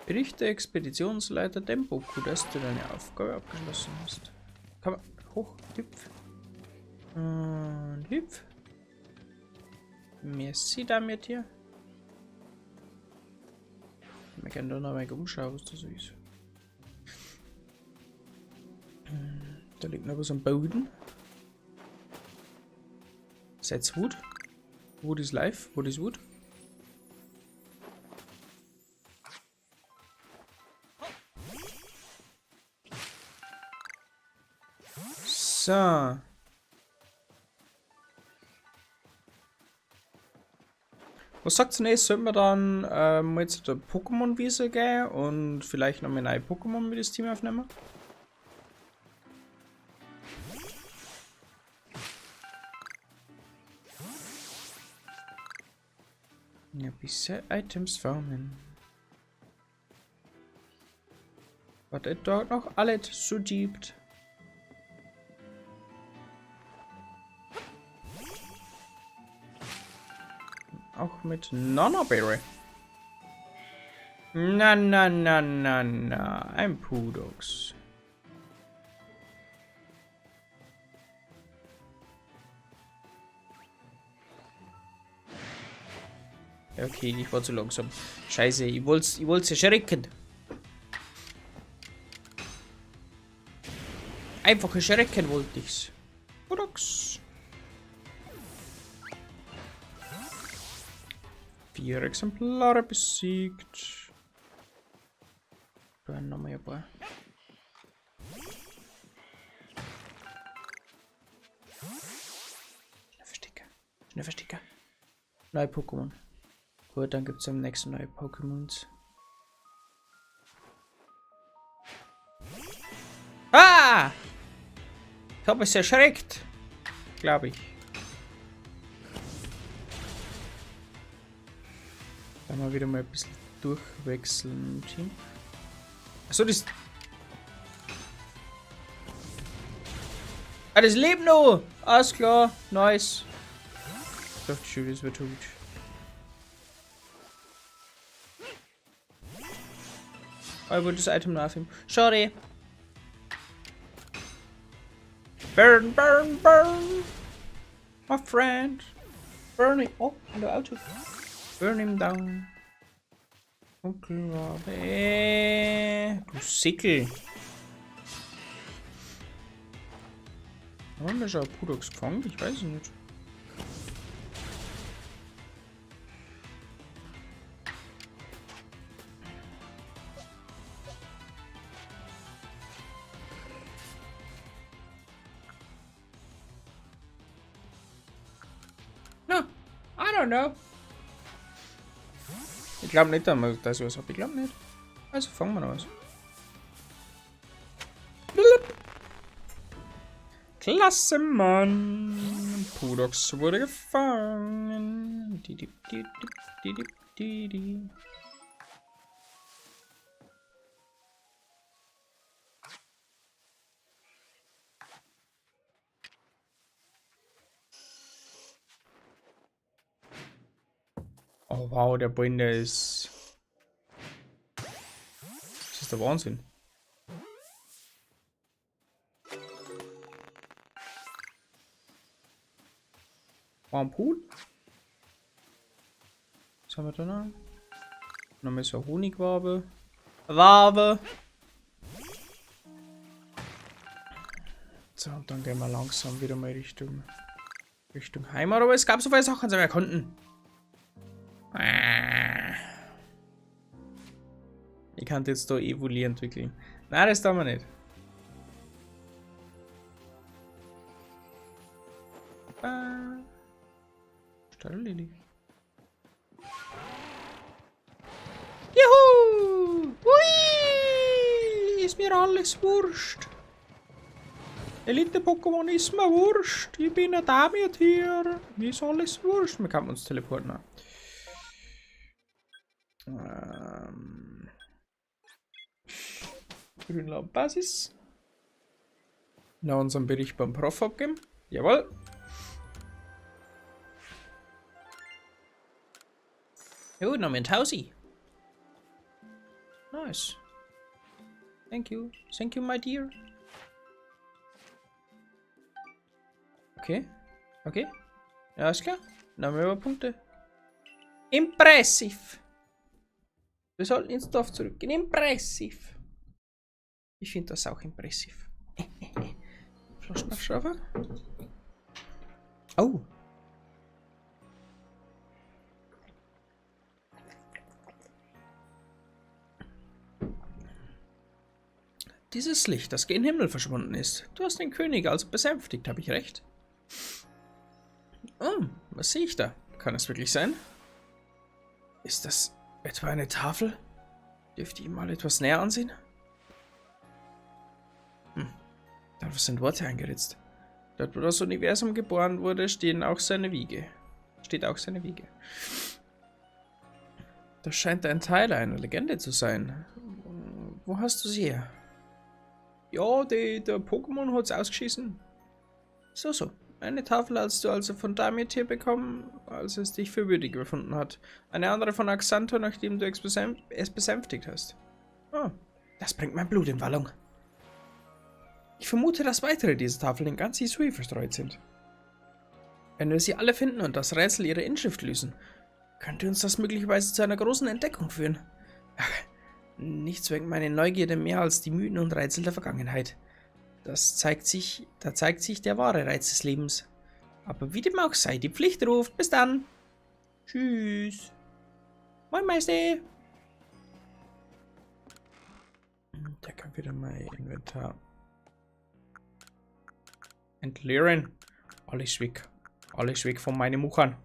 Berichte Expeditionsleiter Demboku, dass du deine Aufgabe abgeschlossen hast. Komm, hoch, hüpf. Und hüpf. Merci damit hier. Wir können da noch mal umschauen, was das so ist. Da liegt noch was am Boden. Setz Wood. Wood is life. Wood is wood. So. Was sagt ihr denn? Sollen wir dann mal zu der Pokémon-Wiese gehen und vielleicht noch mal neue Pokémon mit das Team aufnehmen? Ja, bisher Items farmen. Was es dort noch alles so gibt. Auch mit Nonnerberry. Na, na, na, na, na. Ein Pudox. Okay, ich war zu langsam. Scheiße, ich wollt's erschrecken. Einfach erschrecken wollte ich's. Pudox. 4 Exemplare besiegt. Da nochmal ein paar. Schnell verstecken. Schnell verstecken. Neue Pokémon. Gut, dann gibt's am nächsten neue Pokémons. Ah! Ich hab es erschreckt. Glaub ich. Dann mal wieder mal ein bisschen durchwechseln im Team. Achso, das. Ah, das lebt noch! Alles klar, nice. Ich dachte schon, das wird tot. Oh, ich wollte das Item nachnehmen. Sorry. Burn, burn, burn. My friend. Burn it. Oh, hallo Auto. Burn him down. Onkel Du Sickel. Haben wir schon Pudox gefangen? Ich weiß es nicht. No, I don't know. Ich glaub nicht, dass ich was hab. Ich glaub nicht. Also fangen wir noch was. Klasse, Mann. Pudox wurde gefangen. Di, di, di, di, di, di, di. Oh wow, der Ball, der ist... Das ist der Wahnsinn. War ein Pool. Was haben wir da noch? Nochmal so eine Honigwabe. Wabe! So, und dann gehen wir langsam wieder mal Richtung Heimat. Aber es gab so viele Sachen, die wir konnten. Ich kann jetzt da Evoli entwickeln. Nein, das tun wir nicht. Juhu! Ui! Ist mir alles wurscht. Elite-Pokémon ist mir wurscht. Ich bin ein Damier-Tier. Mir ist alles wurscht. Wir können uns teleporten. Grünlandbasis. Na, unseren Bericht beim Prof abgeben. Jawohl. Jo, noch mit Hausi. Nice. Thank you. Thank you, my dear. Okay. Okay. Ja, ist klar. Dann haben wir aber Punkte. Impressive. Wir sollten ins Dorf zurückgehen. Impressive. Ich finde das auch impressive. Flaschenaufschrauber. Oh. Dieses Licht, das gen Himmel verschwunden ist. Du hast den König also besänftigt, habe ich recht? Oh, was sehe ich da? Kann es wirklich sein? Ist das etwa eine Tafel? Dürfte ich mal etwas näher ansehen? Darauf sind Worte eingeritzt. Dort, wo das Universum geboren wurde, stehen auch seine Wiege. Steht auch seine Wiege. Das scheint ein Teil einer Legende zu sein. Wo hast du sie her? Ja, der Pokémon hat's ausgeschissen. So, so. Eine Tafel hast du also von Damitir bekommen, als es dich für würdig befunden hat. Eine andere von Axantor, nachdem du es besänftigt hast. Oh, das bringt mein Blut in Wallung. Ich vermute, dass weitere dieser Tafeln in ganz Hisui verstreut sind. Wenn wir sie alle finden und das Rätsel ihrer Inschrift lösen, könnte uns das möglicherweise zu einer großen Entdeckung führen. Ach, nichts weckt meine Neugierde mehr als die Mythen und Rätsel der Vergangenheit. Da zeigt sich der wahre Reiz des Lebens. Aber wie dem auch sei, die Pflicht ruft. Bis dann. Tschüss. Moin, Meister. Da kann wieder mein Inventar entleeren. Alles weg. Alles weg von meinen Muchern.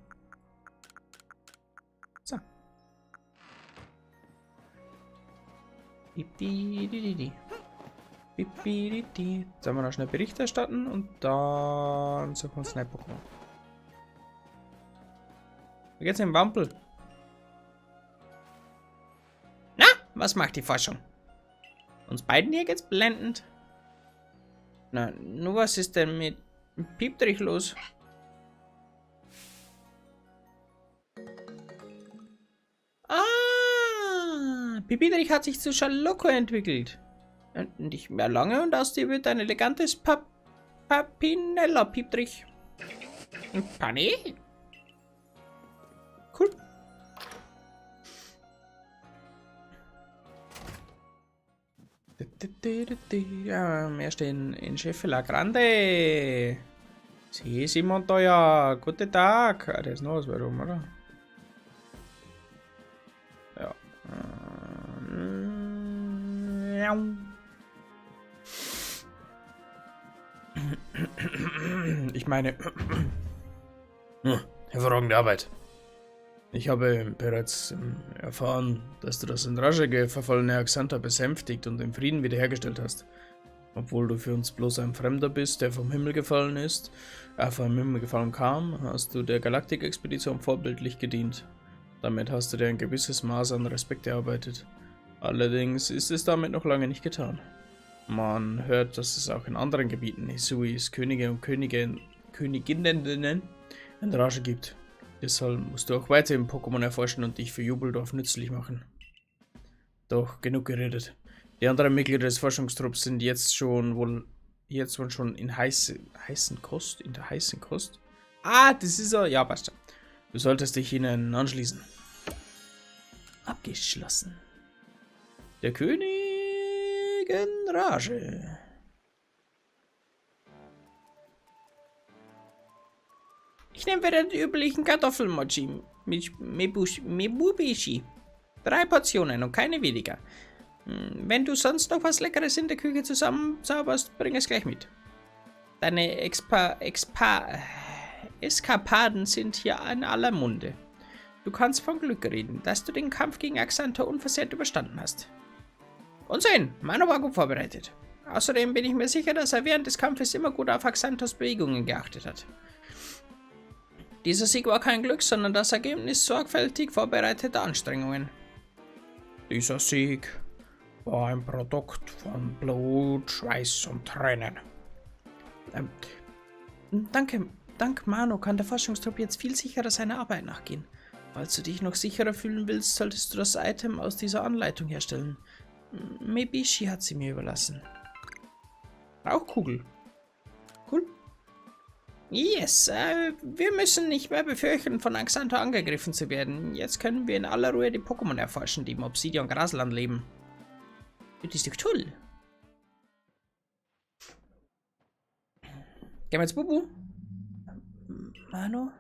So. Jetzt haben wir noch schnell Bericht erstatten und dann suchen wir uns ein Pokémon. Wie geht's dem Wampel? Na, was macht die Forschung? Uns beiden hier geht's blendend. Na, nur was ist denn mit Pieptrich los? Ah, Pipitrich hat sich zu Schaloko entwickelt. Nicht mehr lange und aus dir wird ein elegantes Papinella-Pieptrich. Pani? Cool. Ja, wir stehen in Scheffela Grande. Si, si, Montoya. Guten Tag. Ah, der ist noch was warum, oder? Ja. Ich meine, hervorragende Arbeit. Ich habe bereits erfahren, dass du das in Rage verfallene Axanta besänftigt und den Frieden wiederhergestellt hast. Obwohl du für uns bloß ein Fremder bist, der vom Himmel gefallen ist, vom Himmel gefallen kam, hast du der Galaktik-Expedition vorbildlich gedient. Damit hast du dir ein gewisses Maß an Respekt erarbeitet. Allerdings ist es damit noch lange nicht getan. Man hört, dass es auch in anderen Gebieten Hisuis Könige und Königinnen in Rage gibt. Deshalb musst du auch weiterhin Pokémon erforschen und dich für Jubeldorf nützlich machen. Doch genug geredet. Die anderen Mitglieder des Forschungstrupps sind jetzt schon wohl schon in heißen Kost? In der heißen Kost? Ah, das ist er. Ja, passt schon. Du solltest dich ihnen anschließen. Abgeschlossen. Der König in Rage. Ich nehme wieder die üblichen Kartoffelmochi mit Mebubishi. 3 Portionen und keine weniger. Wenn du sonst noch was Leckeres in der Küche zusammenzauberst, bring es gleich mit. Deine Eskapaden sind hier in aller Munde. Du kannst von Glück reden, dass du den Kampf gegen Axantor unversehrt überstanden hast. Unsinn! Manu war gut vorbereitet. Außerdem bin ich mir sicher, dass er während des Kampfes immer gut auf Axantors Bewegungen geachtet hat. Dieser Sieg war kein Glück, sondern das Ergebnis sorgfältig vorbereiteter Anstrengungen. Dieser Sieg. War ein Produkt von Blut, Schweiß und Tränen. Danke, dank Mano kann der Forschungstrupp jetzt viel sicherer seiner Arbeit nachgehen. Falls du dich noch sicherer fühlen willst, solltest du das Item aus dieser Anleitung herstellen. Mebishi hat sie mir überlassen. Rauchkugel. Cool. Yes, wir müssen nicht mehr befürchten, von Axantor angegriffen zu werden. Jetzt können wir in aller Ruhe die Pokémon erforschen, die im Obsidian Grasland leben. Das ist doch toll. Gehen wir jetzt Bubu? Mano?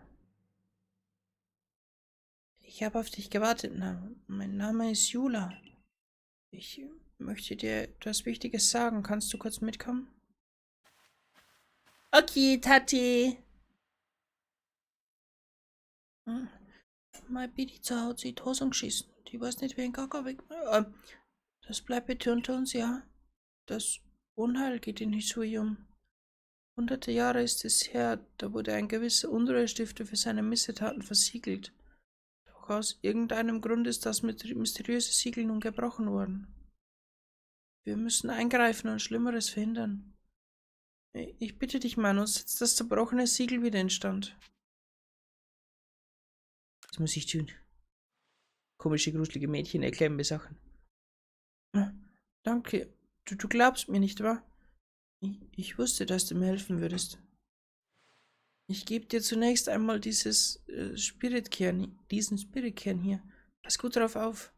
Ich habe auf dich gewartet. Na, mein Name ist Jula. Ich möchte dir etwas Wichtiges sagen. Kannst du kurz mitkommen? Okay, Tati. Mein Pizza hat sich die Hose geschissen. Die weiß nicht, wie ein Kaka weg. Das bleibt bitte unter uns, ja? Das Unheil geht in Hisui um. Hunderte Jahre ist es her, da wurde ein gewisser Unruhestifter für seine Missetaten versiegelt. Doch aus irgendeinem Grund ist das mysteriöse Siegel nun gebrochen worden. Wir müssen eingreifen und Schlimmeres verhindern. Ich bitte dich, Manu, setz das zerbrochene Siegel wieder in Stand. Was muss ich tun? Komische, gruselige Mädchen erklären mir Sachen. Danke. Du glaubst mir nicht, wa? Ich wusste, dass du mir helfen würdest. Ich gebe dir zunächst einmal dieses Spiritkern, diesen Spiritkern hier. Pass gut drauf auf.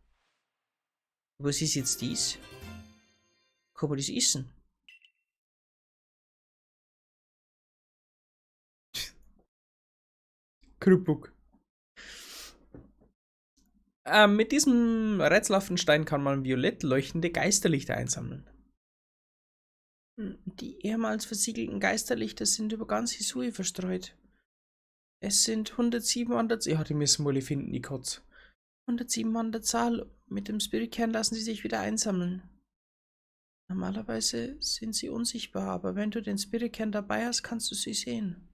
Was ist jetzt dies? Kann man das essen? Krupuk. Mit diesem rätselhaften Stein kann man violett leuchtende Geisterlichter einsammeln. Die ehemals versiegelten Geisterlichter sind über ganz Hisui verstreut. Es sind 107 an der Zahl. Ja, die müssen wohl finden, die Kotz. 107 an der Zahl. Mit dem Spiritkern lassen sie sich wieder einsammeln. Normalerweise sind sie unsichtbar, aber wenn du den Spiritkern dabei hast, kannst du sie sehen.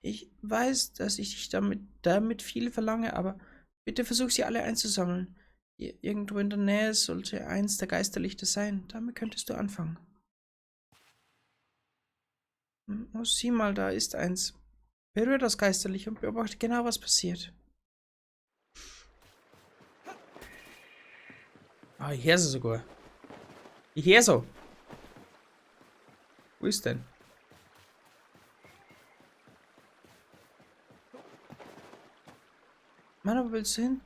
Ich weiß, dass ich dich damit viel verlange, aber bitte versuch sie alle einzusammeln. Irgendwo in der Nähe sollte eins der Geisterlichter sein. Damit könntest du anfangen. Oh, sieh mal, da ist eins. Berühre das Geisterlicht und beobachte genau, was passiert. Ah, ich höre sie sogar. Ich höre so. Wo ist denn? Mann, wo willst du hin?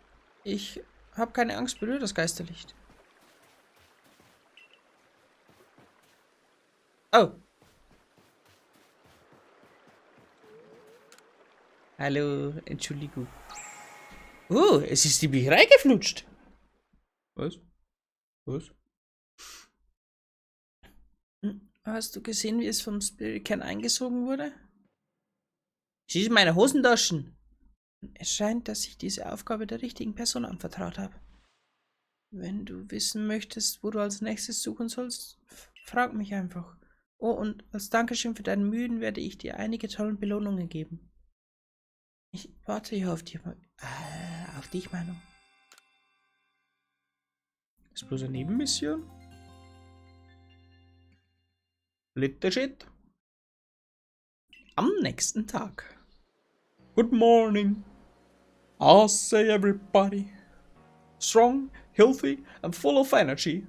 Ich hab keine Angst, berühre das Geisterlicht. Oh. Hallo, Entschuldigung. Oh, es ist die Bücherei geflutscht. Was? Was? Hast du gesehen, wie es vom Spiritkern eingesogen wurde? Es ist in meiner Hosentaschen. Es scheint, dass ich diese Aufgabe der richtigen Person anvertraut habe. Wenn du wissen möchtest, wo du als nächstes suchen sollst, frag mich einfach. Oh, und als Dankeschön für deine Mühen werde ich dir einige tolle Belohnungen geben. Ich warte hier auf dich, Manu. Ist bloß eine Nebenmission? Little shit. Am nächsten Tag. Good morning. I say everybody. Strong, healthy and full of energy.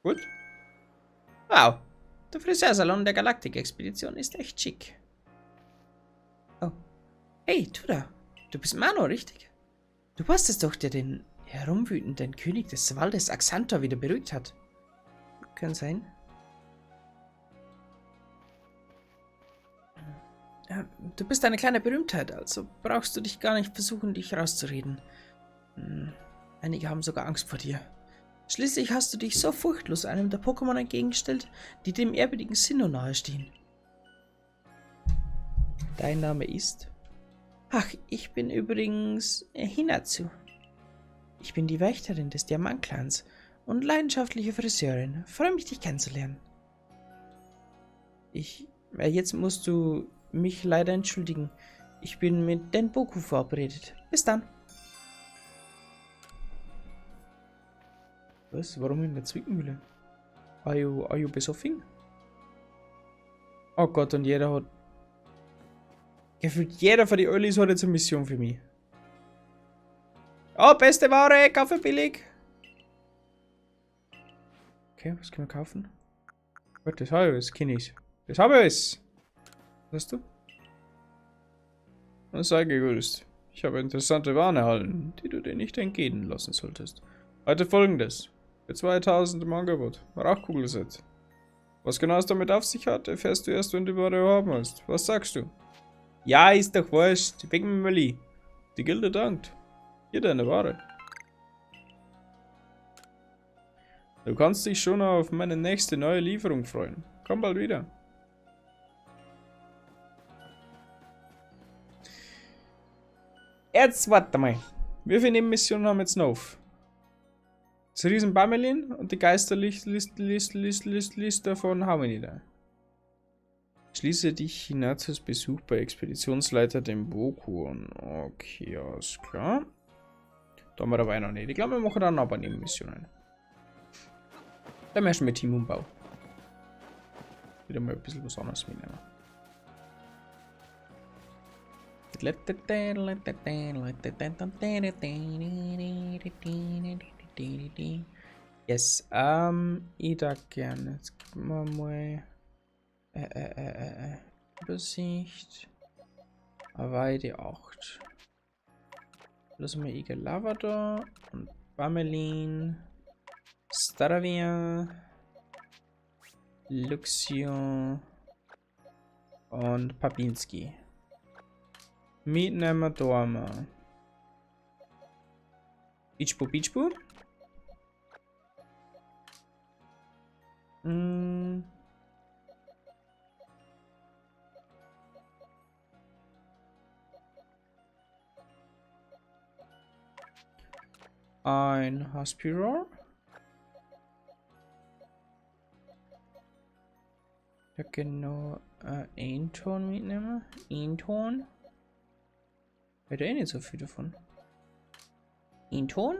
Gut. Wow. Der Friseursalon der Galaktik-Expedition ist echt schick. Oh. Hey, du da. Du bist Manu, richtig? Du warst es doch, der den herumwütenden König des Waldes Axantor wieder beruhigt hat. Kann sein. Ja, du bist eine kleine Berühmtheit, also brauchst du dich gar nicht versuchen, dich rauszureden. Einige haben sogar Angst vor dir. Schließlich hast du dich so furchtlos einem der Pokémon entgegengestellt, die dem ehrwürdigen Sinnoh nahestehen. Dein Name ist? Ach, ich bin übrigens Hinatsu. Ich bin die Wächterin des Diamantclans und leidenschaftliche Friseurin. Freue mich, dich kennenzulernen. Jetzt musst du mich leider entschuldigen. Ich bin mit Denboku verabredet. Bis dann. Was? Warum in der Zwickmühle? Are you besoffen? Oh Gott, und jeder hat... Gefühlt jeder von den Ölis hat jetzt eine Mission für mich. Oh, beste Ware, Kaffee billig. Okay, was können wir kaufen? Gott, das habe ich alles, kenn ich. Das habe ich alles. Was hast du? Sei gegrüßt. Ich habe interessante Waren erhalten, die du dir nicht entgehen lassen solltest. Heute folgendes. Für 2000 im Angebot. Rauchkugelset. Was genau es damit auf sich hat, erfährst du erst, wenn du die Ware haben hast. Was sagst du? Ja, ist doch wurscht. Wegen mir Mülli. Die Gilde dankt. Hier deine Ware. Du kannst dich schon auf meine nächste neue Lieferung freuen. Komm bald wieder. Jetzt warte mal. Wie viele Nebenmissionen haben wir jetzt noch? Das Riesen Bamelin und die Geisterliste von Harmony da. Schließe dich Hinatas Besuch bei Expeditionsleiter dem Bokun. Okay, alles klar. Da haben wir aber noch nicht. Ich glaube, wir machen dann aber Nebenmissionen. Dann erst mit Teamumbau. Wieder mal ein bisschen was anderes mitnehmen. Yes, ich darf gerne. Jetzt geben wir mal Übersicht. Weide 8. Lassen wir Igel Lavador und Bamelin, Staravia, Luxion und Papinski. Mitnehmer Dorma. Beachbu, Beachbu. Ein Haspiror. Da genau ein Ton mitnehmen. Ein Ton. Hätte eh nicht so viel davon. Ein Ton?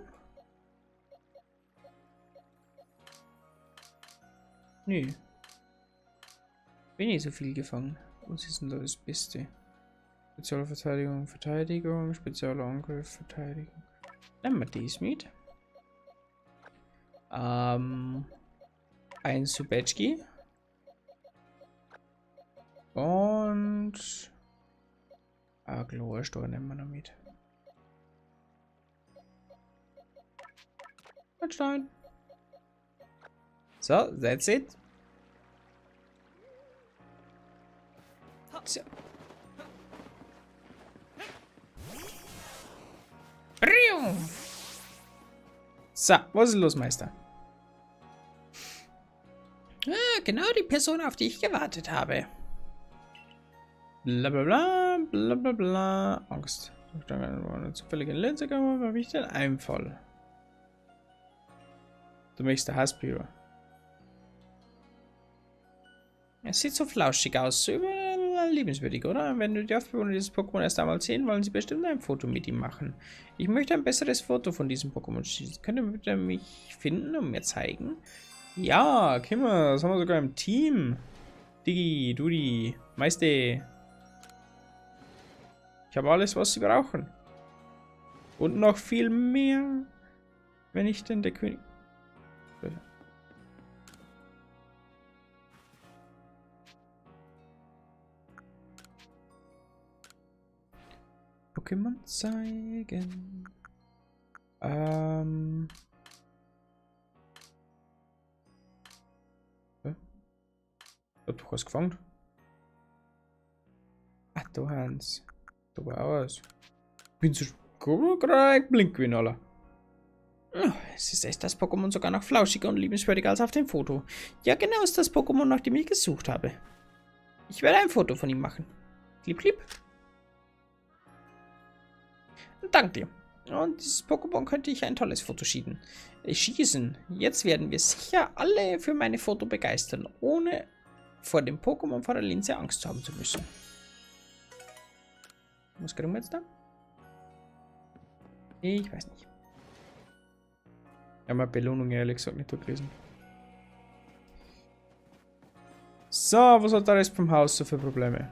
Nö. Bin nicht so viel gefangen. Was ist denn da das Beste? Spezialverteidigung, Verteidigung, Spezialangriff, Verteidigung. Nehmen wir dies mit. Ein Subetschki. Und Glorsteuer nehmen wir noch mit. Stein. So, that's it. So. So, was ist los, Meister? Ah, genau die Person, auf die ich gewartet habe. Bla bla bla, bla bla bla. Angst. Eine zufällige Linse, habe ich den Einfall? Du möchtest der Haspiro. Es sieht so flauschig aus, so liebenswürdig, oder? Wenn du die Aufbewohner dieses Pokémon erst einmal sehen, wollen sie bestimmt ein Foto mit ihm machen. Ich möchte ein besseres Foto von diesem Pokémon schießen. Könnt ihr bitte mich finden und mir zeigen? Ja, Kimmer, das haben wir sogar im Team. Digi, Dudi, Meister. Ich habe alles, was sie brauchen. Und noch viel mehr. Wenn ich denn der König... Pokémon zeigen. Ich hab doch was gefangen. Ach, du Hans. Du war auch was. Bin so blink gewesen, Alter. Es ist echt das Pokémon sogar noch flauschiger und liebenswürdiger als auf dem Foto. Ja, genau ist das Pokémon, nach dem ich gesucht habe. Ich werde ein Foto von ihm machen. Klipp, klipp. Dank dir. Und dieses Pokémon könnte ich ein tolles Foto schießen. Jetzt werden wir sicher alle für meine Foto begeistern, ohne vor dem Pokémon vor der Linse Angst haben zu müssen. Was kriegen wir jetzt da? Ich weiß nicht. Ja, meine Belohnung ehrlich gesagt nicht durchgelesen. So, was hat der Rest vom Haus so für Probleme?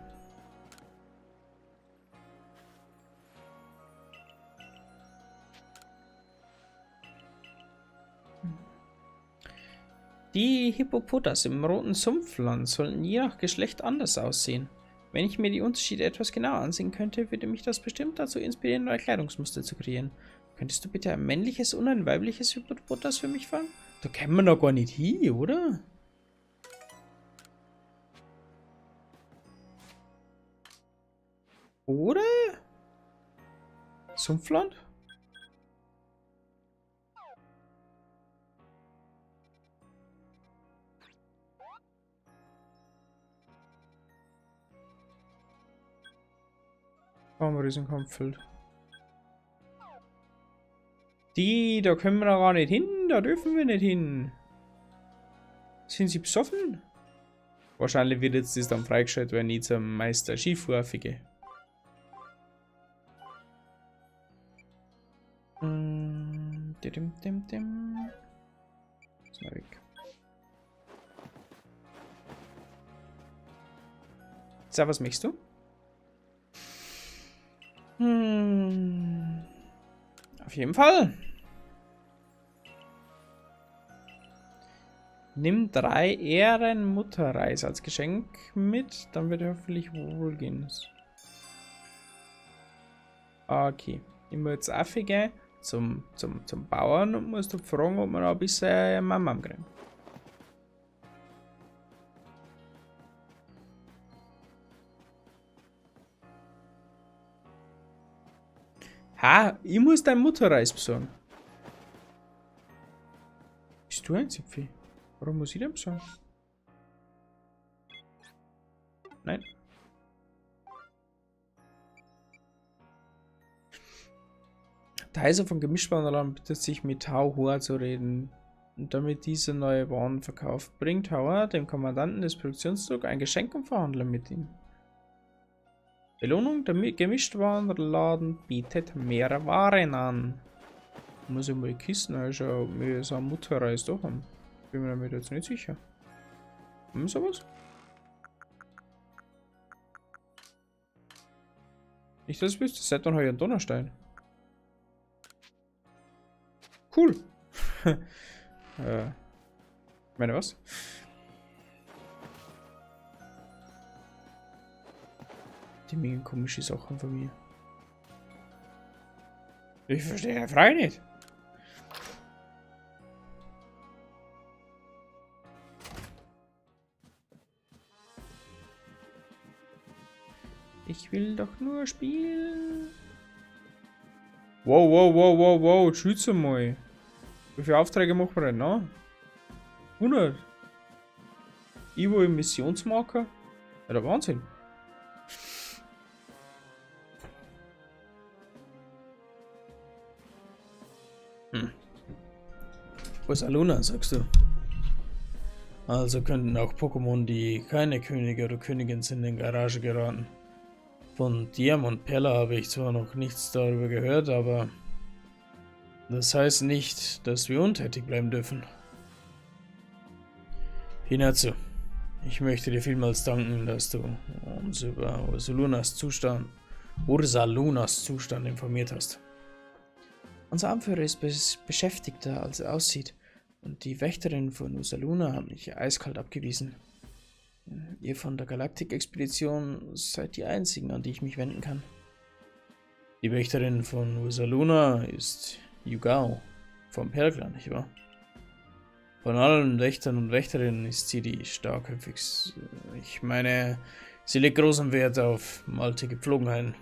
Die Hippopotas im roten Sumpfland sollten je nach Geschlecht anders aussehen. Wenn ich mir die Unterschiede etwas genauer ansehen könnte, würde mich das bestimmt dazu inspirieren, neue Kleidungsmuster zu kreieren. Könntest du bitte ein männliches und ein weibliches Hippopotas für mich fangen? Da kämen wir noch gar nicht hin, oder? Oder? Sumpfland? Baumriesenkampffeld. Die, da können wir noch gar nicht hin, da dürfen wir nicht hin. Sind sie besoffen? Wahrscheinlich wird jetzt das dann freigeschaltet, wenn ich zum Meister Shifu gehe. Dim, dim, dim. Ist mal weg. So, was möchtest du? Auf jeden Fall. Nimm 3 Ehrenmutterreis als Geschenk mit, dann wird er hoffentlich wohlgehen. Okay. Ich muss jetzt auch gehen zum Bauern und muss da fragen, ob wir noch ein bisschen Mama kriegen. Ha, ich muss dein Mutterreis besorgen. Bist du ein Zipfel? Warum muss ich denn besorgen? Nein. Der Heiser von Gemischtwarenladen bittet sich mit Tao Hua zu reden. Und damit diese neue Waren verkauft, bringt Hua dem Kommandanten des Produktionszugs ein Geschenk und verhandelt mit ihm. Belohnung, der Gemischtwarenladen bietet mehr Waren an. Muss ich mal die Kisten anschauen, ob wir so einen Mutterreis da haben. Bin mir damit jetzt nicht sicher. Haben wir sowas? Nicht, dass ich wüsste, seit wann habe ich einen Donnerstein? Cool. Ich meine was? Die mega komische Sachen von mir. Ich verstehe ja frei nicht. Ich will doch nur spielen. Wow, wow, wow, wow, wow. Schütze mal. Wie viele Aufträge machen wir denn noch? 100. Ivo im Missionsmarker? Ja, der Wahnsinn. Wo ist Aluna, sagst du? Also könnten auch Pokémon, die keine Könige oder Königin sind, in Garage geraten. Von Diam und Perla habe ich zwar noch nichts darüber gehört, aber das heißt nicht, dass wir untätig bleiben dürfen. Hinatsu, ich möchte dir vielmals danken, dass du uns über Ursalunas Zustand informiert hast. Unser Anführer ist beschäftigter, als er aussieht, und die Wächterin von Ursaluna hat mich eiskalt abgewiesen. Ihr von der Galaktik-Expedition seid die einzigen, an die ich mich wenden kann. Die Wächterin von Ursaluna ist Yugao vom Perlclan, nicht wahr? Von allen Wächtern und Wächterinnen ist sie die starkköpfigste. Ich meine, sie legt großen Wert auf alte Gepflogenheiten.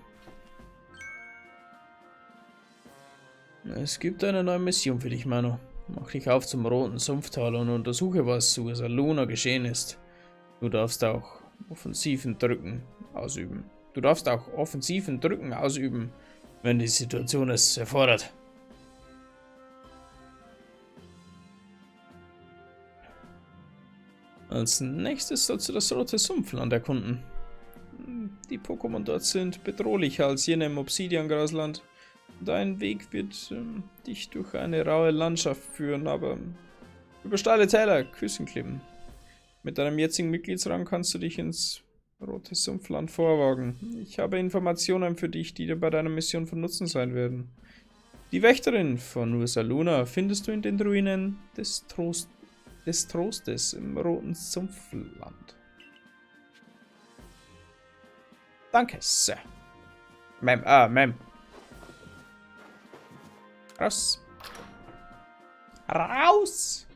Es gibt eine neue Mission für dich, Manu. Mach dich auf zum Roten Sumpftal und untersuche, was zu Ursaluna geschehen ist. Du darfst auch offensiven Drücken ausüben. Du darfst auch offensiven Drücken ausüben, wenn die Situation es erfordert. Als nächstes sollst du das Rote Sumpfland erkunden. Die Pokémon dort sind bedrohlicher als jene im Obsidian-Grasland. Dein Weg wird dich durch eine raue Landschaft führen, aber über steile Täler, Küstenklippen. Mit deinem jetzigen Mitgliedsrang kannst du dich ins Rote Sumpfland vorwagen. Ich habe Informationen für dich, die dir bei deiner Mission von Nutzen sein werden. Die Wächterin von Ursaluna findest du in den Ruinen des Trostes im Roten Sumpfland. Danke, Sir. Ma'am, Ma'am. Raus. Raus!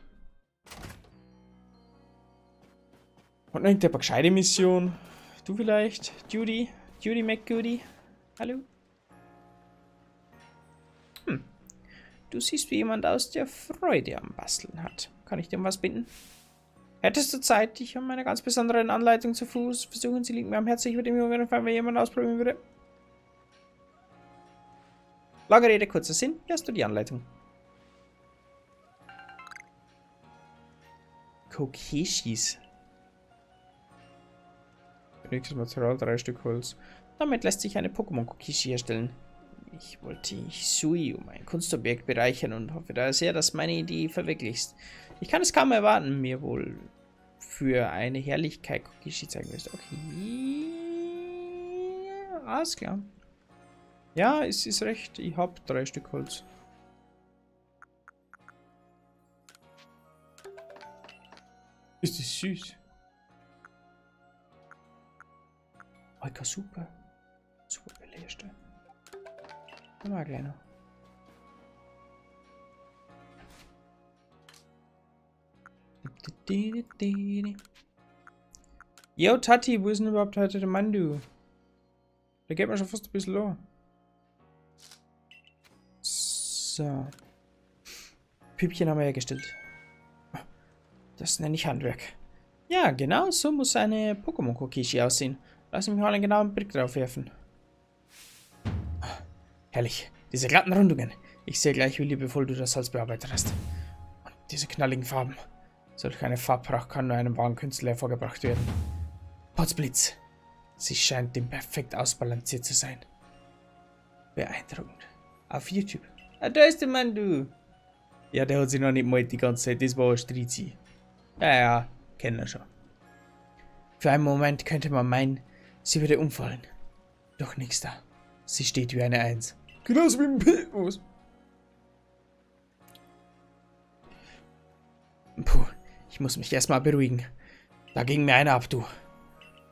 Und noch irgendeine gescheite Mission. Du vielleicht? Judy? Judy McGoody? Hallo? Du siehst wie jemand aus, der Freude am Basteln hat. Kann ich dir um was bitten? Hättest du Zeit, dich um eine ganz besondere Anleitung zu Fuß versuchen? Sie liegt mir am Herzen. Ich würde mir gefallen, wenn jemand ausprobieren würde. Lange Rede, kurzer Sinn. Hier hast du die Anleitung. Kokeshis. Benötigtes Material, 3 Stück Holz. Damit lässt sich eine Pokémon-Kokeshi herstellen. Ich wollte Hisui um ein Kunstobjekt bereichern und hoffe daher sehr, dass meine Idee verwirklicht. Ich kann es kaum erwarten, mir wohl für eine Herrlichkeit Kokeshi zeigen wirst. Okay. Alles klar. Ja, es ist recht. Ich hab 3 Stück Holz. Ist das süß? Oh, ich kann super. Super Bälle herstellen. Mal kleiner. Yo, Tati, wo ist denn überhaupt heute der Mandu? Der geht mir schon fast ein bisschen an. So. Püppchen haben wir hergestellt. Das nenne ich Handwerk. Ja, genau so muss eine Pokémon-Kokeshi aussehen. Lass mich mal einen genauen Blick drauf werfen. Herrlich, diese glatten Rundungen. Ich sehe gleich, wie liebevoll du das Holz bearbeitet hast. Und diese knalligen Farben. Solch eine Farbpracht kann nur einem wahren Künstler hervorgebracht werden. Potzblitz. Sie scheint dem perfekt ausbalanciert zu sein. Beeindruckend. Auf YouTube. Ah, da ist der Mann, du. Ja, der hat sich noch nicht mal die ganze Zeit. Das war ein Strizi. Ja, ja, kennen wir schon. Für einen Moment könnte man meinen, sie würde umfallen. Doch nichts da. Sie steht wie eine Eins. Genauso wie ein P. Was? Puh, ich muss mich erstmal beruhigen. Da ging mir einer ab, du.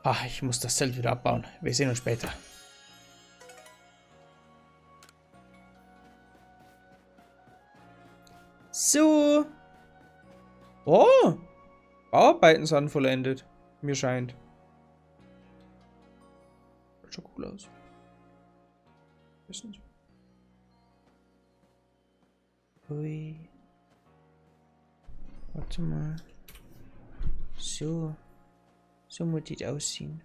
Ach, ich muss das Zelt wieder abbauen. Wir sehen uns später. So. Oh. Bauarbeiten sind vollendet. Mir scheint. Sieht schon cool aus. Wissen Sie. Ui. Warte mal. So. So muss das aussehen.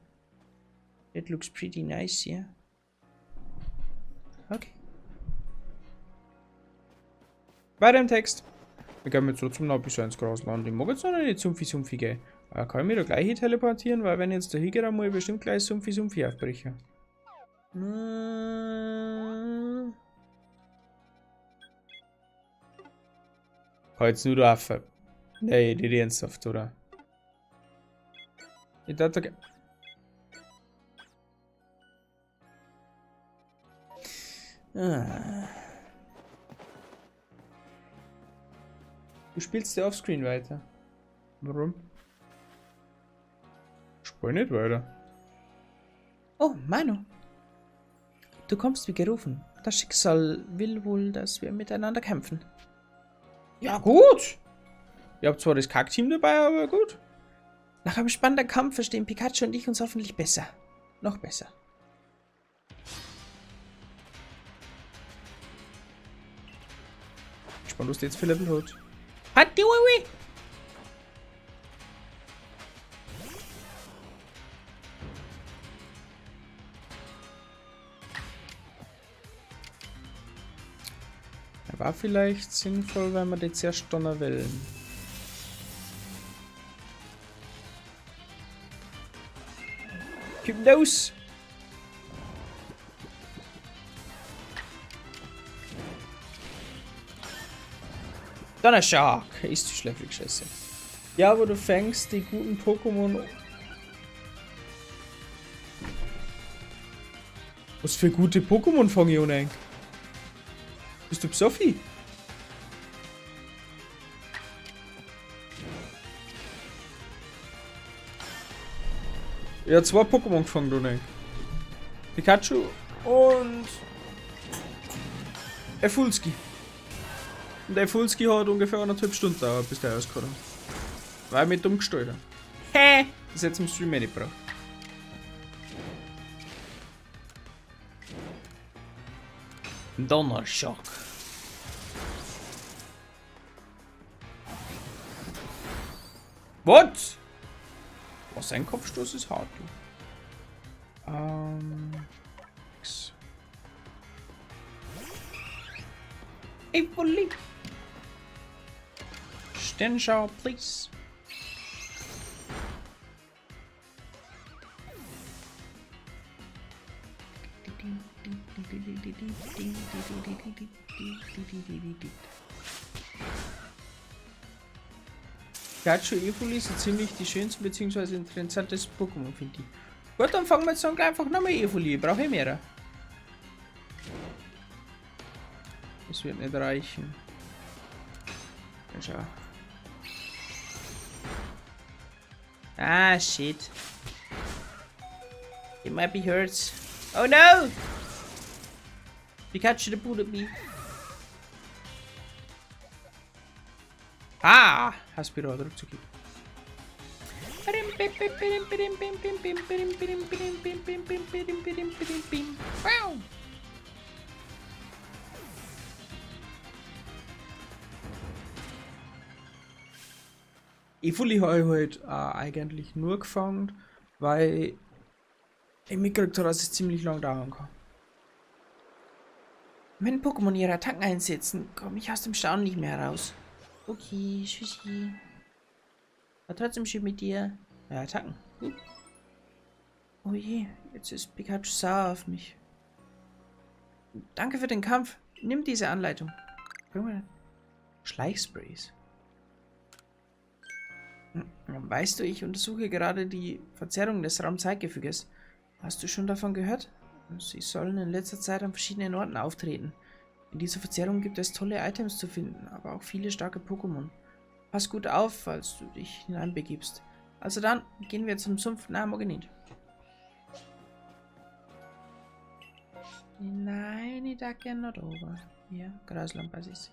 It looks pretty nice, yeah. Okay. Weiter im Text. Wir gehen jetzt trotzdem noch ein bisschen ins Grasland. Ich mag jetzt noch nicht Sumpfi gehen. Aber kann ich mich da gleich hin teleportieren, weil wenn ich jetzt da hingehe, dann muss ich bestimmt gleich Sumpfi aufbrechen. Kann jetzt nur da rauf. Nee, nicht ernsthaft, oder? Ich dachte, ah. Du spielst ja offscreen weiter. Warum? Spiel nicht weiter. Oh, Manu. Du kommst wie gerufen. Das Schicksal will wohl, dass wir miteinander kämpfen. Ja, gut. Ihr habt zwar das Kack-Team dabei, aber gut. Nach einem spannenden Kampf verstehen Pikachu und ich uns hoffentlich besser. Noch besser. Gespannt, was der jetzt für Level hat. Hatiwiwi! War vielleicht sinnvoll, wenn wir die zuerst donnerwellen. Hypnose! Donnerschock! Ist die schläfrig Scheiße. Ja, aber du fängst die guten Pokémon. Was für gute Pokémon fange ich ohne? Bist du Psoffi? Ja, zwei Pokémon gefangen, du nicht. Pikachu und Efulski. Und Efulski hat ungefähr 1,5 Stunden gedauert, bis der rausgekommen hat. Weil ich mich dumm gestellt habe. Hä? Das hätte zum Stream eh nicht gebraucht. Donnerschock. What? Was, ein Kopfstoß ist hart, du. X. Evoli. Sternschau, please. Pikachu Evoli sind ziemlich die schönsten bzw. interessantesten Pokémon, finde ich. Gut, dann fangen wir jetzt dann gleich einfach nochmal Evoli. Ich brauche eh mehrere. Das wird nicht reichen. Dann schau. Ah, shit. It might be hurts. Oh no! Pikachu the bullet me. Ah! Haspiro hat Rückzug. Evoli habe ich halt eigentlich nur gefangen, weil ich mitgekriegt habe, dass es ziemlich lang dauern kann. Wenn Pokémon ihre Attacken einsetzen, komme ich aus dem Staunen nicht mehr heraus. Okay, tschüssi. War trotzdem schön mit dir. Ja, Attacken. Gut. Oh je, jetzt ist Pikachu sauer auf mich. Danke für den Kampf. Nimm diese Anleitung. Schleichsprays. Weißt du, ich untersuche gerade die Verzerrung des Raumzeitgefüges. Hast du schon davon gehört? Sie sollen in letzter Zeit an verschiedenen Orten auftreten. In dieser Verzerrung gibt es tolle Items zu finden, aber auch viele starke Pokémon. Pass gut auf, falls du dich hineinbegibst. Also dann, gehen wir zum Sumpf. Na, morgen nicht. Nein, ich darf gerne noch drüber. Ja, Graslandbasis.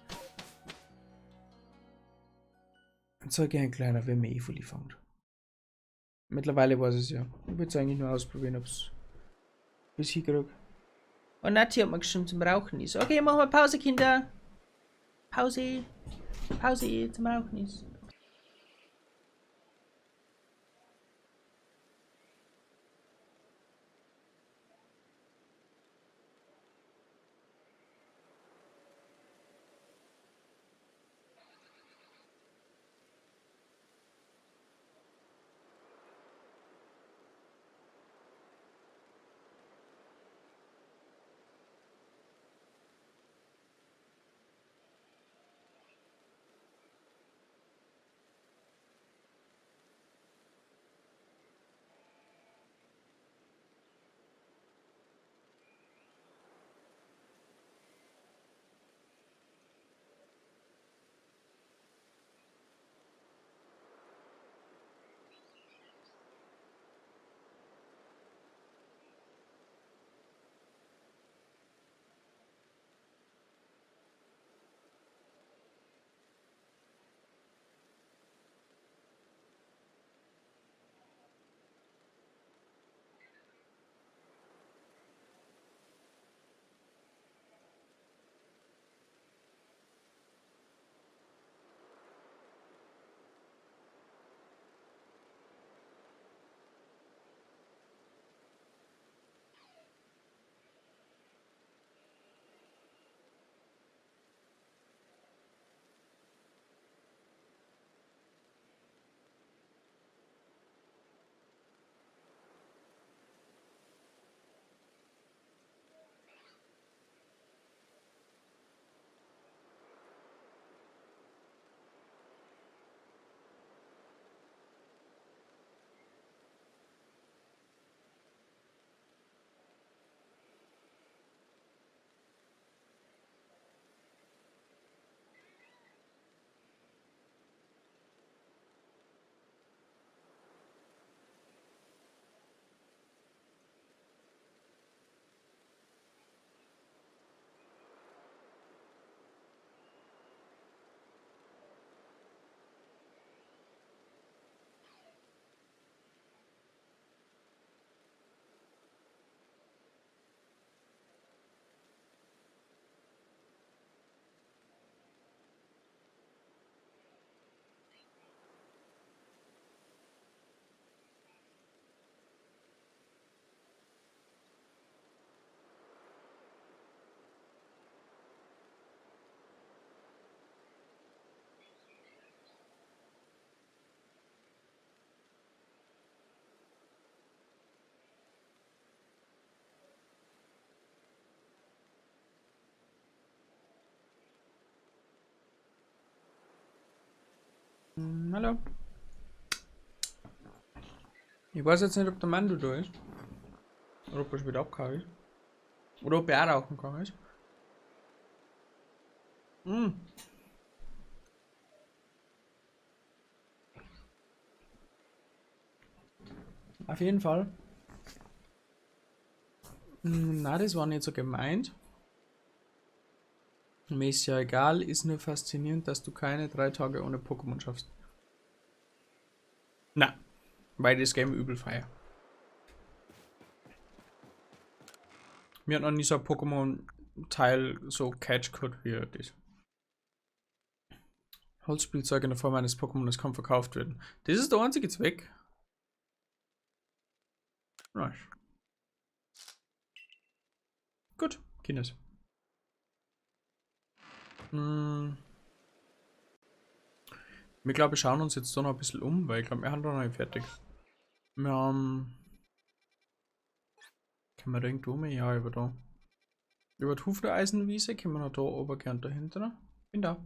Zeug ein kleiner, wenn mir Evoli fängt. Mittlerweile weiß ich es ja. Ich würde es eigentlich nur ausprobieren, ob es bis hinkrieg. Und Nati hat mir geschrieben zum Rauchen ist. Okay, machen wir Pause, Kinder. Pause. Pause zum Rauchen ist. Hallo. Ich weiß jetzt nicht, ob der Mando da ist. Oder ob er schon wieder abgehauen ist. Oder ob er auch rauchen gegangen ist. Auf jeden Fall. Na, das war nicht so gemeint. Mir ist ja egal, ist nur faszinierend, dass du keine 3 Tage ohne Pokémon schaffst. Na, weil das Game übel feier. Mir hat noch nie so ein Pokémon-Teil so Catch gehabt wie das. Holzspielzeug in der Form eines Pokémon, das kaum verkauft werden. Das ist der einzige Zweck. Nice. Gut, Kinders. Wir glaube, wir schauen uns jetzt da noch ein bisschen um, weil ich glaube, wir haben da noch nicht fertig. Wir haben. Können wir da irgendwo mehr? Ja, über da. Über die Hufeisenwiese können wir noch da oben gern dahinter. Bin da.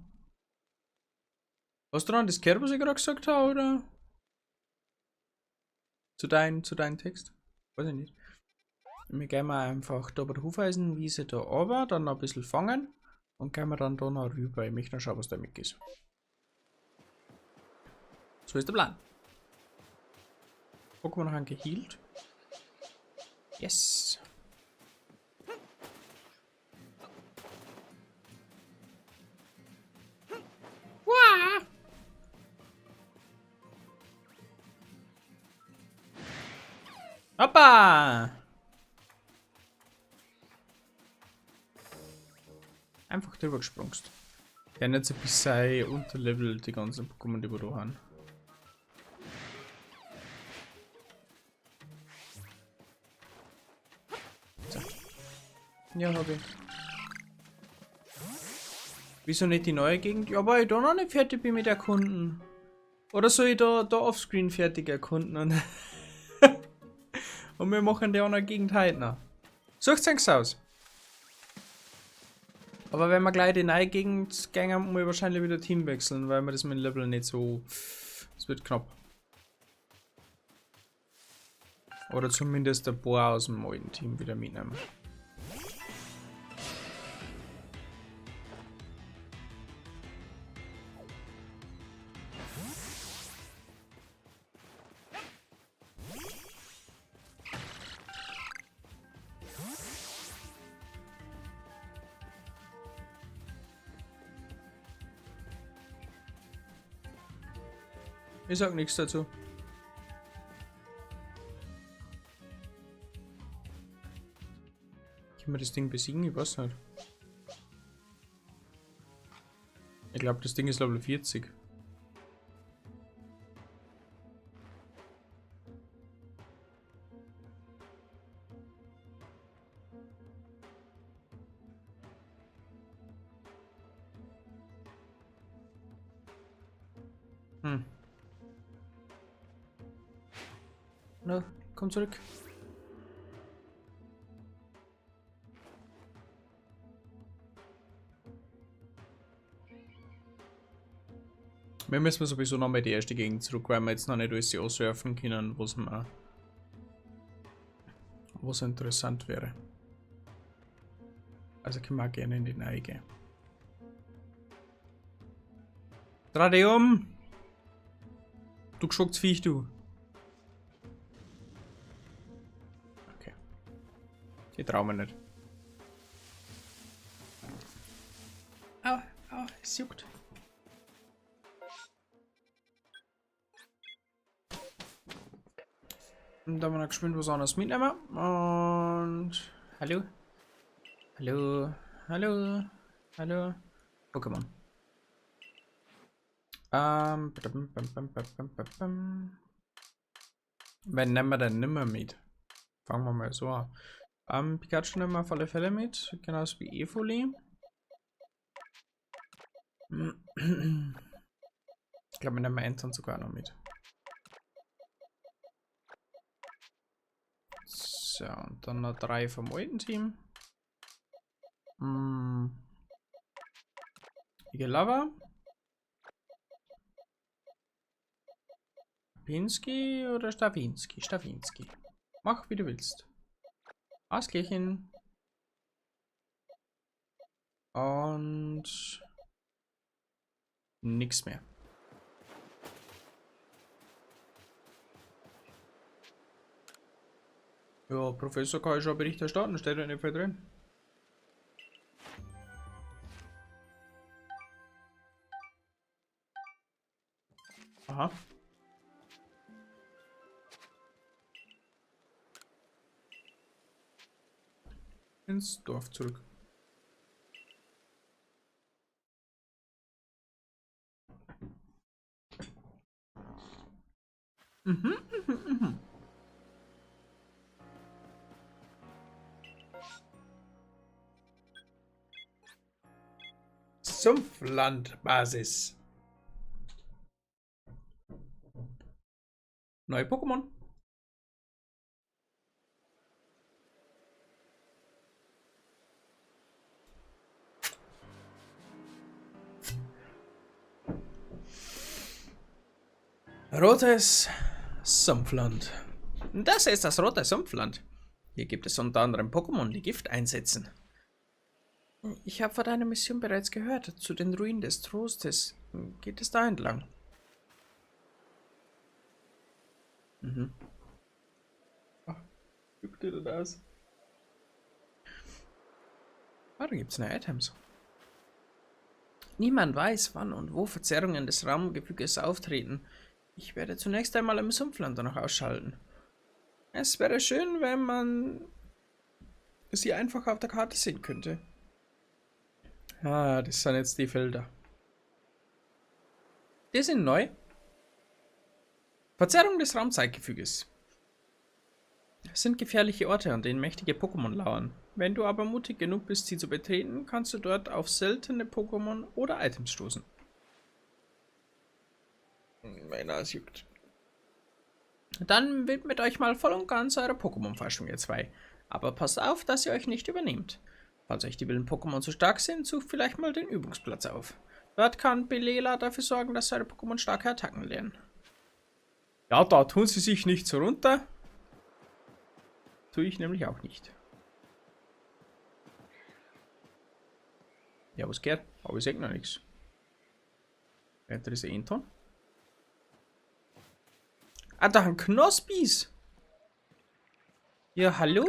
Hast du noch das gehört, was ich gerade gesagt habe, oder? Zu deinem Text? Weiß ich nicht. Wir gehen mal einfach da bei der Hufeisenwiese da oben, dann noch ein bisschen fangen und gehen wir dann da noch rüber. Ich möchte noch schauen, was da mit ist. So ist der Plan. Pokémon haben gehealt. Yes. Wah! Hoppa! Einfach drüber gesprungst. Ja, nicht so bis sei unterlevel die ganzen Pokémon, die wir da haben. So. Ja, hab ich. Wieso nicht die neue Gegend? Ja, weil ich da noch nicht fertig bin mit Erkunden. Oder soll ich da offscreen fertig erkunden? Und, und wir machen die andere Gegend heute noch. Sucht's euch aus. Aber wenn wir gleich die neue Gegend gehen, muss ich wahrscheinlich wieder Team wechseln, weil wir das mit dem Level nicht so. Es wird knapp. Oder zumindest ein paar aus dem alten Team wieder mitnehmen. Ich sag nichts dazu. Kann man das Ding besiegen? Ich weiß nicht. Ich glaube, das Ding ist Level 40. Na, komm zurück. Wir müssen sowieso noch mal die erste Gegend zurück, weil wir jetzt noch nicht alles auswerfen können, was interessant wäre. Also können wir auch gerne in die Neige. Dreh dich um! Du geschockt Viech, du! Okay. Ich trau mir nicht. Au, au, es juckt. Und da haben wir noch geschwind was anderes mitnehmen. Und. Hallo? Hallo? Hallo? Hallo? Pokémon. Wen nehmen wir denn nimmer mit? Fangen wir mal so an. Pikachu nehmen wir auf alle Fälle mit, genauso wie Evoli. Ich glaube, wir nehmen Anton sogar noch mit. So, und dann noch 3 vom alten Team. Igelava. Pinski oder Stawinski? Stawinski. Mach, wie du willst. Ausgleichen. Und nix mehr. Ja, Professor kann ich schon Bericht erstatten, steht da nicht viel drin. Aha. Ins Dorf zurück. Mhm. Sumpflandbasis. Neue Pokémon. Rotes Sumpfland. Das ist das rote Sumpfland. Hier gibt es unter anderem Pokémon, die Gift einsetzen. Ich habe von deiner Mission bereits gehört. Zu den Ruinen des Trostes geht es da entlang. Mhm. Ach, guck dir das aus. Ah, da gibt es neue Items. Niemand weiß, wann und wo Verzerrungen des Raumgefüges auftreten. Ich werde zunächst einmal im Sumpfland danach ausschalten. Es wäre schön, wenn man sie einfach auf der Karte sehen könnte. Ah, das sind jetzt die Felder. Die sind neu. Verzerrung des Raumzeitgefüges. Es sind gefährliche Orte, an denen mächtige Pokémon lauern. Wenn du aber mutig genug bist, sie zu betreten, kannst du dort auf seltene Pokémon oder Items stoßen. Meine Nase juckt. Dann widmet euch mal voll und ganz eurer Pokémon-Forschung, ihr zwei. Aber passt auf, dass ihr euch nicht übernehmt. Falls euch die wilden Pokémon zu stark sind, sucht vielleicht mal den Übungsplatz auf. Dort kann Belela dafür sorgen, dass eure Pokémon starke Attacken lernen. Ja, da tun sie sich nicht so runter. Tue ich nämlich auch nicht. Ja, was geht? Aber ich seh noch nichts. Weiteres Enton. Ah, da haben Knospis. Ja, hallo?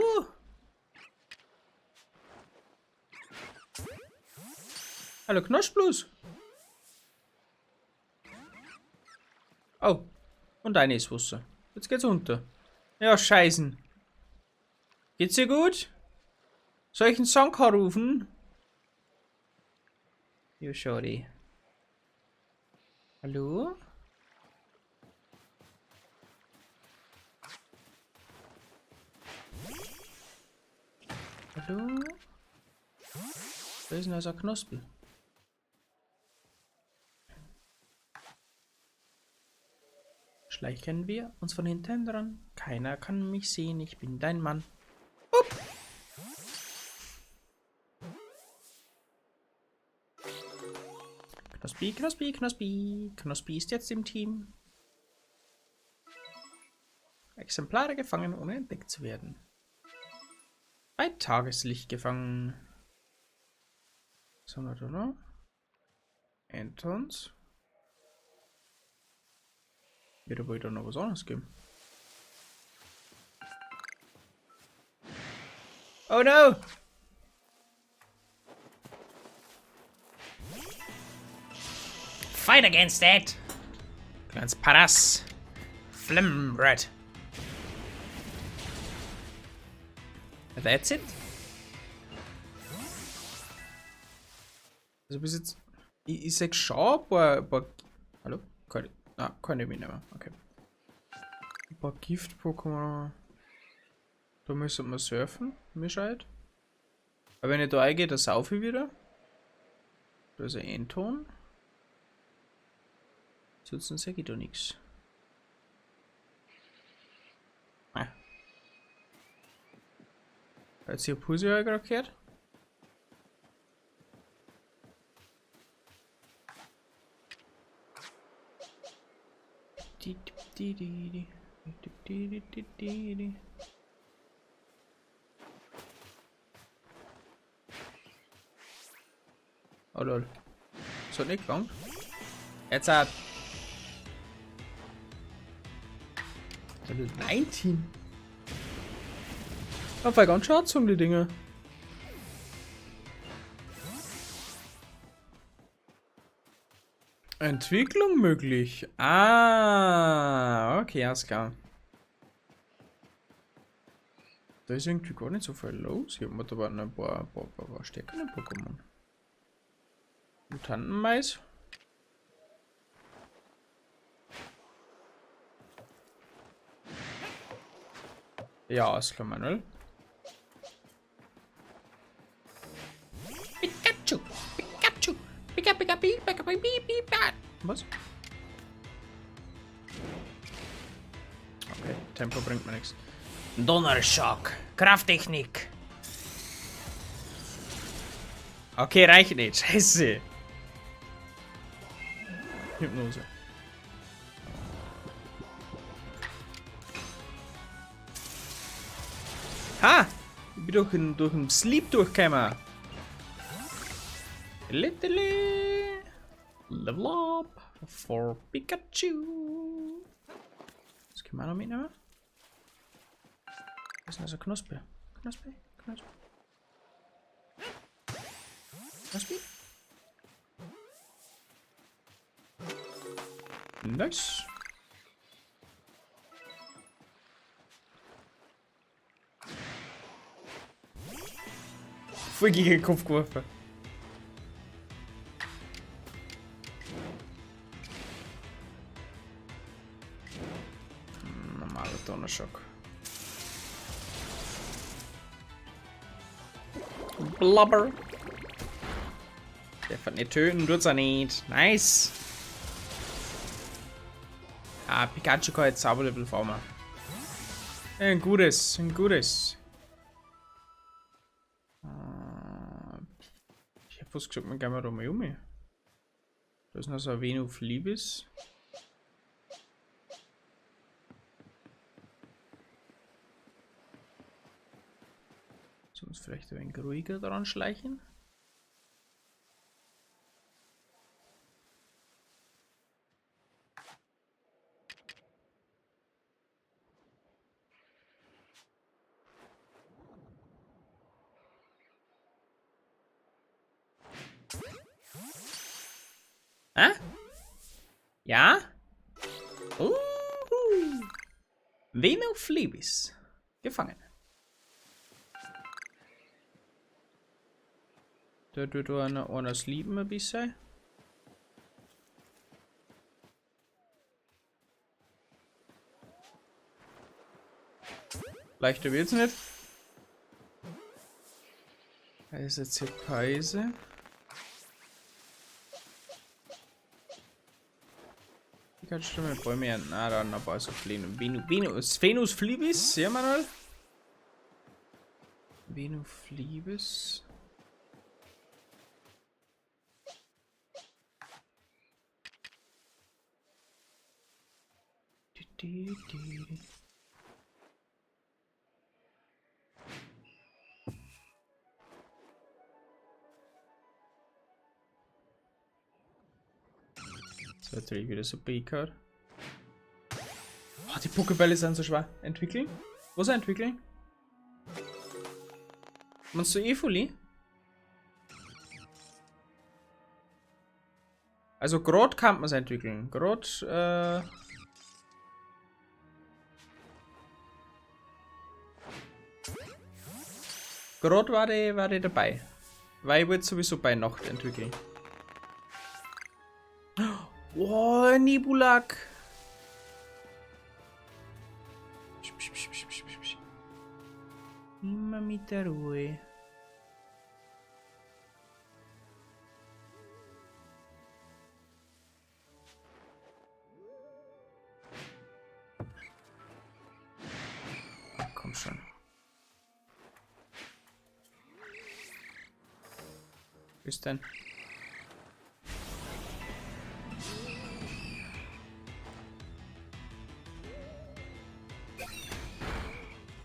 Hallo Knospus. Oh, und eine ist Wasser. Jetzt geht's runter. Ja, scheißen. Geht's dir gut? Soll ich einen Song rufen? Jo, sorry. Hallo? Hallo? Da ist denn also ein Knospen? Schleichen wir uns von hinten dran. Keiner kann mich sehen, ich bin dein Mann. Upp. Knospi, Knospi, Knospi. Knospi ist jetzt im Team. Exemplare gefangen, ohne entdeckt zu werden. Bei Tageslicht gefangen. Was haben wir da noch? Antons. Wird wohl da noch was anderes geben. Oh no! Fight against that! Kleines Paras. Flimred. That's it? Also bis jetzt. Ich seh schon ein paar. Hallo? Keine, keine mich nicht mehr. Okay. Ein paar Gift-Pokémon. Da müssen wir surfen, mir scheint. Aber wenn ich da eingehe, da saufe ich wieder. Da ist ein Enton. Ansonsten sehe ich da nichts. Ah. Jetzt hier Pussy gerade gehört. Oh lol. Das hat nicht gelangt. Jetzt hat. Level 19. Aber war ganz schön anzogen, die Dinger. Entwicklung möglich. Ah, okay, alles klar. Da ist irgendwie gar nicht so viel los. Hier haben wir da waren ein paar stärkere Pokémon. Mutantenmais. Ja, ist klar, Manuel. Pikachu! Pikachu! Pika, pika, pika, pika, pika, pika. Was? Okay, Tempo bringt mir nichts. Donnerschock. Krafttechnik. Okay, reicht nicht. Scheiße. Hypnose. Ha! Ich bin durch den Sleep durchgekommen. Literally. Level up for Pikachu. Das können wir auch noch mitnehmen. Das ist also Knospe. Knospe, Knospe. Knospe. Nice. Voll gegen den Kopf geworfen. Normaler Donnerschock. Blubber. Der wird nicht töten, tut's er nicht. Nice. Ah, Pikachu kann jetzt Zauberlevel farmen. Ein gutes, ein gutes. Ich hab fast gesagt, wir gehen mal da mal um. Da ist noch so ein Venuflibis. Sollen wir uns vielleicht ein wenig ruhiger dran schleichen? Hä? Ja? Venuflibis. Gefangen. Da tut einer sleepen ein bisschen. Leichter wird's nicht. Da ist jetzt hier Peise. Ich kann schon mal Bäume ernten. Ah, da noch ein paar so fliehen. Venus Flibis, ja Manuel? Venuflibis. Das war natürlich wieder so gehört. Oh, die Pokébälle sind so schwer. Entwickeln? Was entwickeln? Meinst du Evoli? Also gerade kann man es entwickeln. Gerade, Gerade war ich dabei. Weil ich wollte sowieso bei Nacht entwickeln. Oh, Nebulak! Immer mit der Ruhe. Ach, komm schon. Bis denn.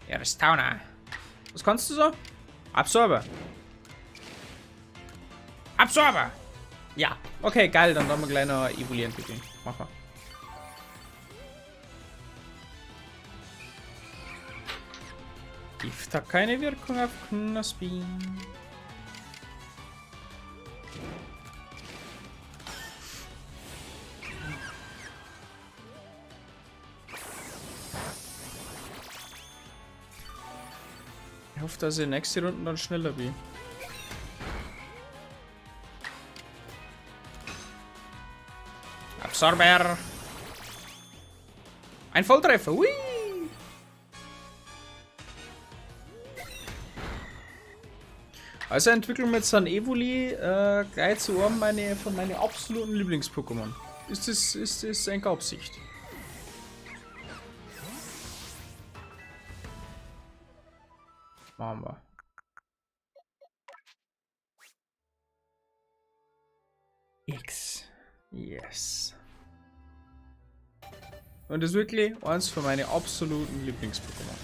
Er ist Tauner. Was kannst du so? Absorber. Absorber! Ja, okay, geil, dann wollen wir gleich noch Evoli entwickeln. Mach mal. Gift hat keine Wirkung auf Knospi. Ich hoffe, dass ich nächste Runde dann schneller bin. Absorber! Ein Volltreffer! Hui! Also entwickeln wir jetzt dann Evoli gleich zu einem von meinen absoluten Lieblings-Pokémon. Ist das eine Absicht? Machen wir. X. Yes. Und das ist wirklich eins von meinen absoluten Lieblings-Pokémon.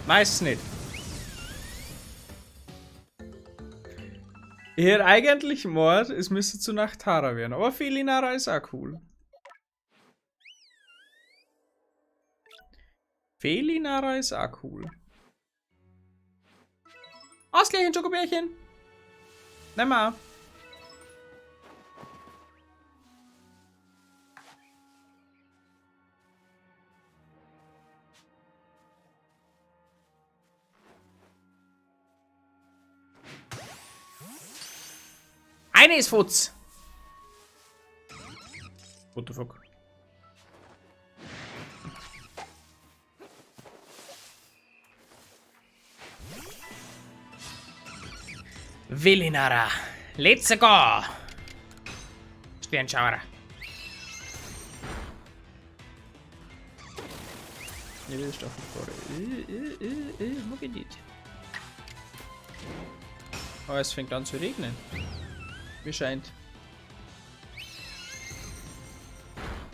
Weiß nicht. Ich hätte eigentlich Mord, es müsste zu Nachtara werden, aber Felinara ist auch cool. Felinara ist auch cool. Ausgleichen, Schokobärchen! Nimm mal. Eine ist Futz. What the fuck? Velinara. Let's go. Sternschauer. Ja, das ist doch vor. Wo geht das? Oh, es fängt an zu regnen. Mir scheint.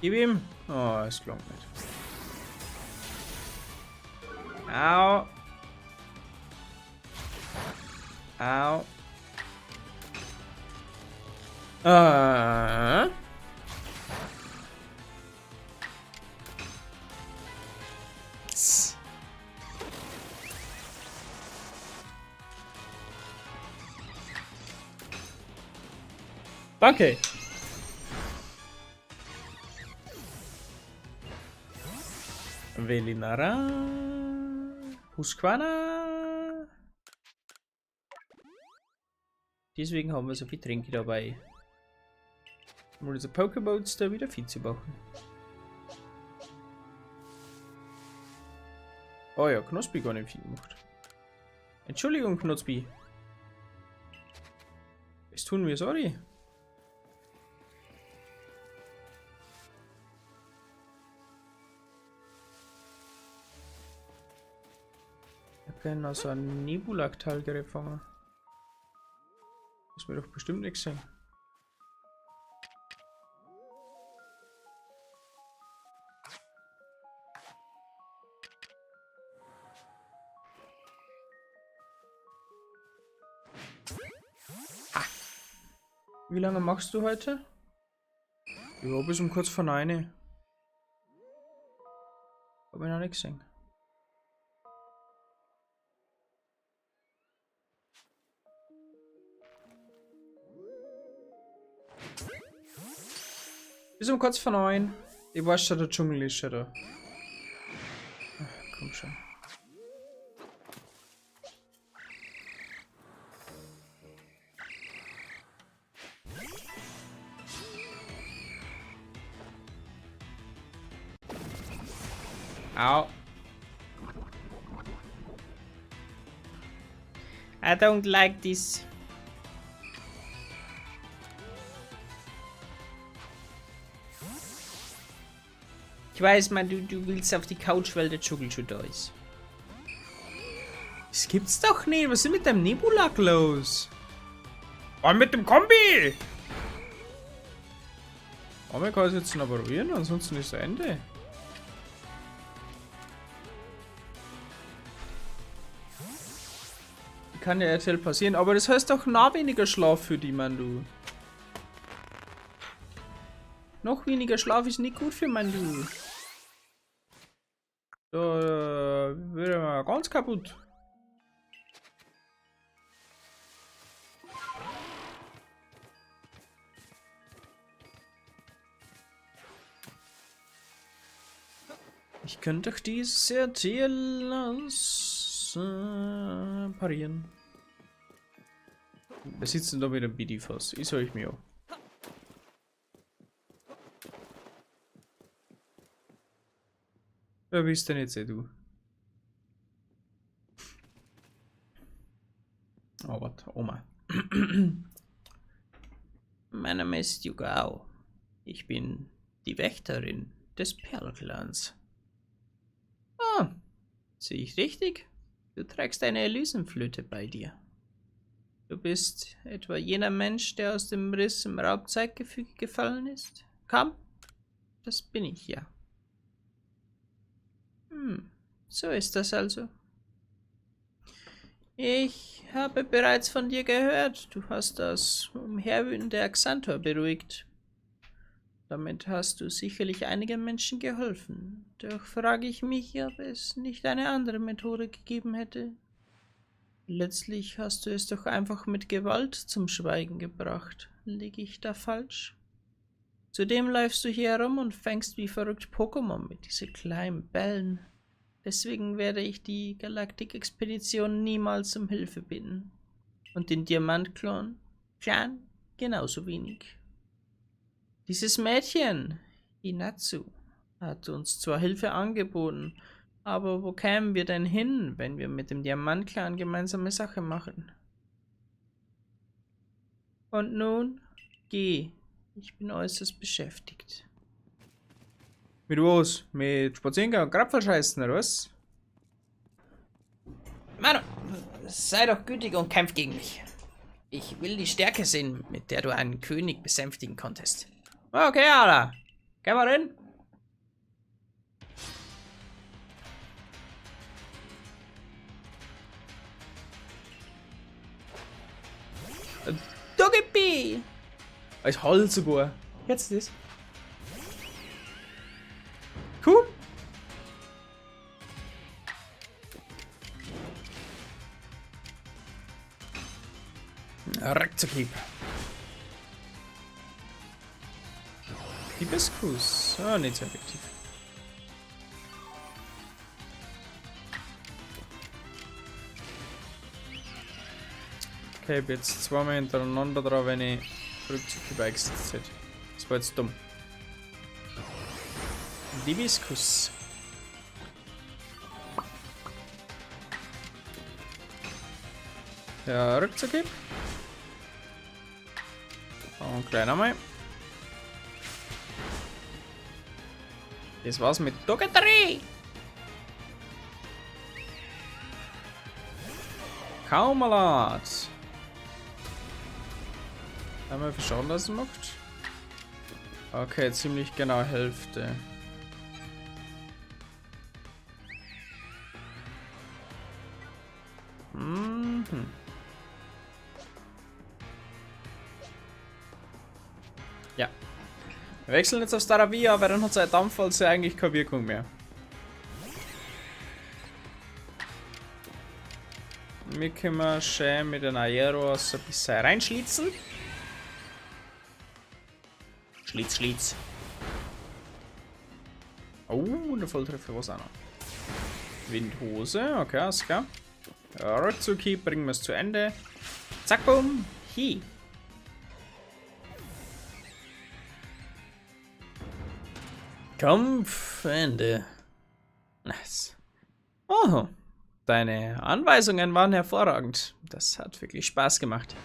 Gib ihm. Oh, es klang nicht. Au. Au. Danke. Velinara. Husqvarna. Deswegen haben wir so viel Tränke dabei. Um unsere Pokéballs da wieder fit zu machen. Oh ja, Knospi gar nicht viel gemacht. Entschuldigung, Knospi. Es tun mir sorry. Ich hab gerne noch so einen Nebulak-Teil gefangen. Das mir doch bestimmt nichts sein. Ha. Wie lange machst du heute? Ja, bis um kurz vor 9. Hab ich noch nicht gesehen. Bis um kurz vor 9. Ich weiß schon, der Dschungel ist schon da. Ach, komm schon. Au. I don't like this. Ich weiß, man, du willst auf die Couch, weil der Dschungel schon da ist. Das gibt's doch nicht. Was ist mit deinem Nebulak los? Oh, mit dem Kombi! Aber ich kann es jetzt noch probieren, ansonsten ist es Ende. Kann ja RTL passieren, aber das heißt doch noch weniger Schlaf für die, Mann, du. Noch weniger Schlaf ist nicht gut für Mandu. Da wird er ganz kaputt. Ich könnte doch dieses RTL aus parieren. Wer sitzt denn da mit dem BD-Fass? Ich soll ich mir auch. Wer bist denn jetzt, du? Oh, warte, Oma. Mein Name ist Yugao. Ich bin die Wächterin des Perlclans. Ah, sehe ich richtig? Du trägst eine Elysenflöte bei dir. Du bist etwa jener Mensch, der aus dem Riss im Raubzeitgefüge gefallen ist? Komm, das bin ich ja. So ist das also. Ich habe bereits von dir gehört. Du hast das umherwütende Axantor beruhigt. Damit hast du sicherlich einigen Menschen geholfen. Doch frage ich mich, ob es nicht eine andere Methode gegeben hätte. Letztlich hast du es doch einfach mit Gewalt zum Schweigen gebracht. Liege ich da falsch? Zudem läufst du hier herum und fängst wie verrückt Pokémon mit diesen kleinen Bällen. Deswegen werde ich die Galaktik-Expedition niemals um Hilfe bitten. Und den Diamantklon, Clan, genauso wenig. Dieses Mädchen, Hinatsu, hat uns zwar Hilfe angeboten, aber wo kämen wir denn hin, wenn wir mit dem Diamantclan gemeinsame Sache machen? Und nun, geh. Ich bin äußerst beschäftigt. Mit was? Mit Spaziergang und Krapfel scheißen, oder was? Manu, sei doch gütig und kämpf gegen mich. Ich will die Stärke sehen, mit der du einen König besänftigen konntest. Okay, Alter. Geh mal rein. Dogebi! Als Hals sogar. Jetzt das. Cool. Ruckzuck-Hieb. Hibiskus. Ah, nicht so effektiv. Okay, ich bin jetzt zweimal hintereinander dran, wenn ich Rückzug eingesetzt hätte. Das war jetzt dumm. Hibiskus. Ja, Rückzug. Und gleich nochmal. Das war's mit Dogetri. Kaumalat. Einmal verschauen lassen macht. Okay, ziemlich genau Hälfte. Mhm. Ja. Wir wechseln jetzt auf Staravia, weil dann hat sein Dampfwalze ja eigentlich keine Wirkung mehr. Wir können schön mit den Aeros ein bisschen reinschlitzen. Schlitz, Schlitz. Oh, eine Volltreffer war's auch noch. Windhose, okay, alles klar. Rückzug, bringen wir es zu Ende. Zack, boom, hi. Kampf Ende. Nice. Oh, deine Anweisungen waren hervorragend. Das hat wirklich Spaß gemacht.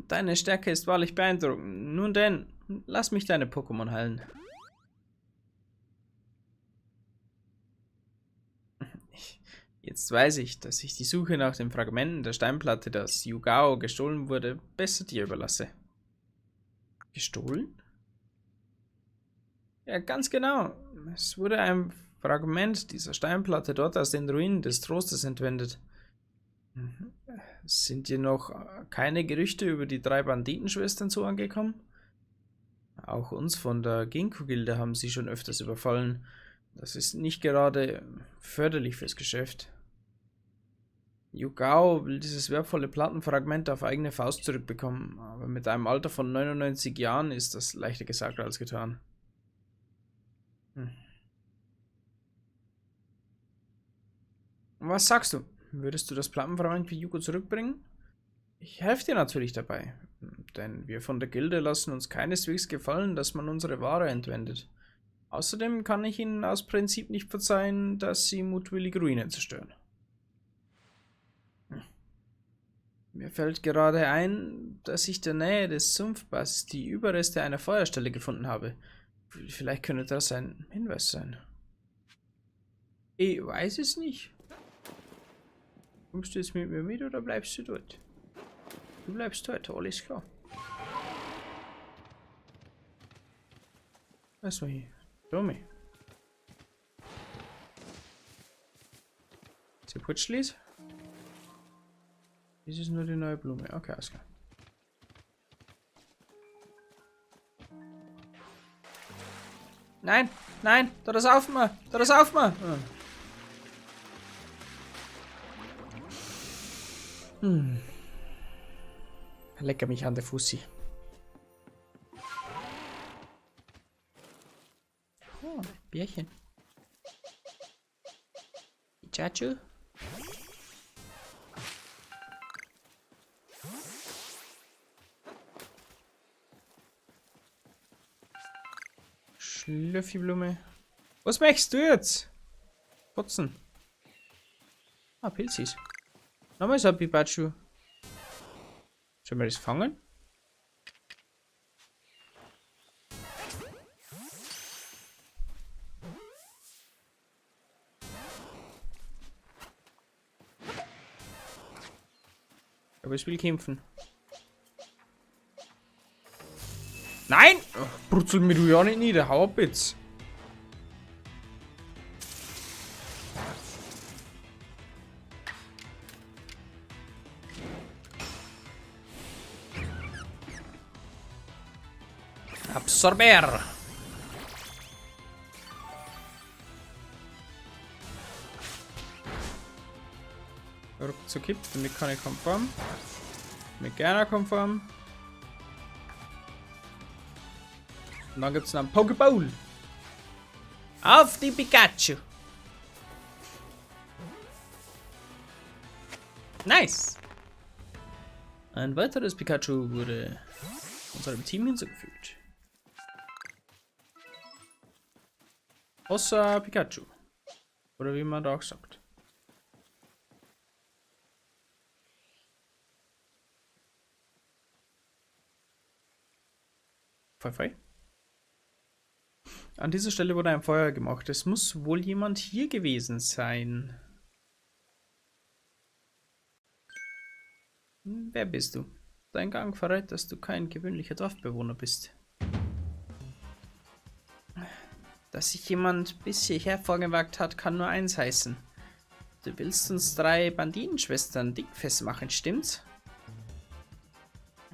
Deine Stärke ist wahrlich beeindruckend. Nun denn, lass mich deine Pokémon heilen. Jetzt weiß ich, dass ich die Suche nach den Fragmenten der Steinplatte, das Yugao gestohlen wurde, besser dir überlasse. Gestohlen? Ja, ganz genau. Es wurde ein Fragment dieser Steinplatte dort aus den Ruinen des Trostes entwendet. Sind dir noch keine Gerüchte über die 3 Banditenschwestern zu angekommen? Auch uns von der Ginkgo-Gilde haben sie schon öfters überfallen. Das ist nicht gerade förderlich fürs Geschäft. Yugao will dieses wertvolle Plattenfragment auf eigene Faust zurückbekommen, aber mit einem Alter von 99 Jahren ist das leichter gesagt als getan. Was sagst du? Würdest du das Plattenfragment für Yugo zurückbringen? Ich helfe dir natürlich dabei, denn wir von der Gilde lassen uns keineswegs gefallen, dass man unsere Ware entwendet. Außerdem kann ich ihnen aus Prinzip nicht verzeihen, dass sie mutwillig Ruinen zerstören. Mir fällt gerade ein, dass ich in der Nähe des Sumpfbass die Überreste einer Feuerstelle gefunden habe. Vielleicht könnte das ein Hinweis sein. Ich weiß es nicht. Kommst du jetzt mit mir mit oder bleibst du dort? Du bleibst dort, alles klar. Was war hier? Tommy. Sie putschlis? Das ist nur die neue Blume. Okay, alles klar. Nein, nein, da das auf mal, da das auf mal. Lecker mich an der Fussi. Oh, Bärchen. Pikachu. Schlüffiblume. Was möchtest du jetzt? Putzen. Ah, Pilzis. Nochmal so ein Pikachu. Sollen wir das fangen? Aber ich will kämpfen. Nein! Ach, brutzel mir du ja nicht nieder. Hau ab jetzt. Absorber! Ruckzuck, damit kann ich konform. Mit gerne konform. Und dann gibt's noch einen Pokéball. Auf die Pikachu! Nice! Ein weiteres Pikachu wurde unserem Team hinzugefügt. Außer Pikachu. Oder wie man da auch sagt. Fei, fei. An dieser Stelle wurde ein Feuer gemacht. Es muss wohl jemand hier gewesen sein. Wer bist du? Dein Gang verrät, dass du kein gewöhnlicher Dorfbewohner bist. Dass sich jemand bis hierher vorgewagt hat, kann nur eins heißen. Du willst uns 3 Banditenschwestern dingfest machen, stimmt's?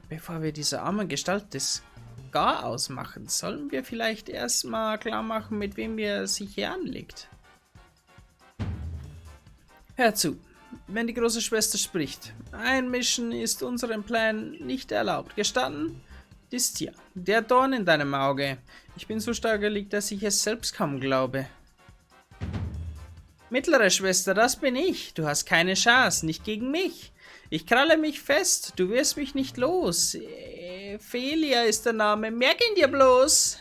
Bevor wir dieser armen Gestalt des Gar ausmachen, sollen wir vielleicht erstmal klar machen, mit wem wir sich hier anlegt. Hör zu, wenn die große Schwester spricht. Einmischen ist unseren Plänen nicht erlaubt. Gestanden? Ist hier der Dorn in deinem Auge. Ich bin so stark gelegt, dass ich es selbst kaum glaube. Mittlere Schwester, das bin ich. Du hast keine Chance, nicht gegen mich. Ich kralle mich fest, du wirst mich nicht los. Felia ist der Name, merk ihn dir bloß.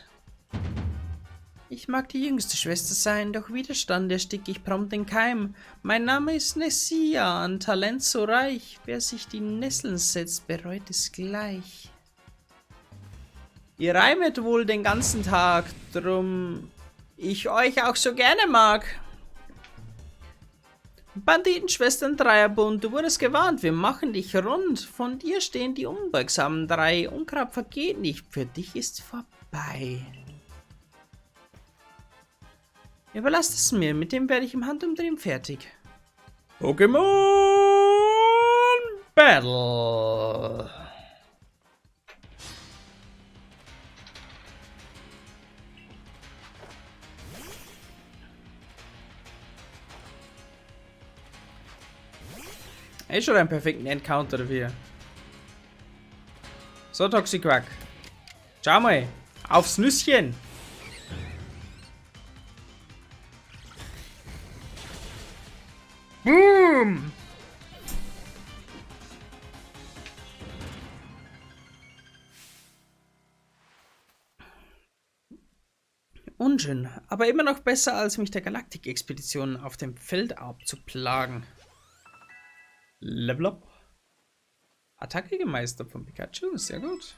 Ich mag die jüngste Schwester sein, doch Widerstand erstick ich prompt den Keim. Mein Name ist Nessia, an Talent so reich. Wer sich die Nesseln setzt, bereut es gleich. Ihr reimet wohl den ganzen Tag, drum ich euch auch so gerne mag. Banditenschwestern Dreierbund, du wurdest gewarnt, wir machen dich rund. Von dir stehen die unbeugsamen drei. Unkraut vergeht nicht, für dich ist vorbei. Überlasst es mir, mit dem werde ich im Handumdrehen fertig. Pokémon Battle. Ey, schon einen perfekten Encounter dafür. So, Toxiquack. Schau mal. Aufs Nüsschen. Boom! Unschön, aber immer noch besser, als mich der Galaktik-Expedition auf dem Feld abzuplagen. Level up. Attacke gemeistert von Pikachu, sehr gut.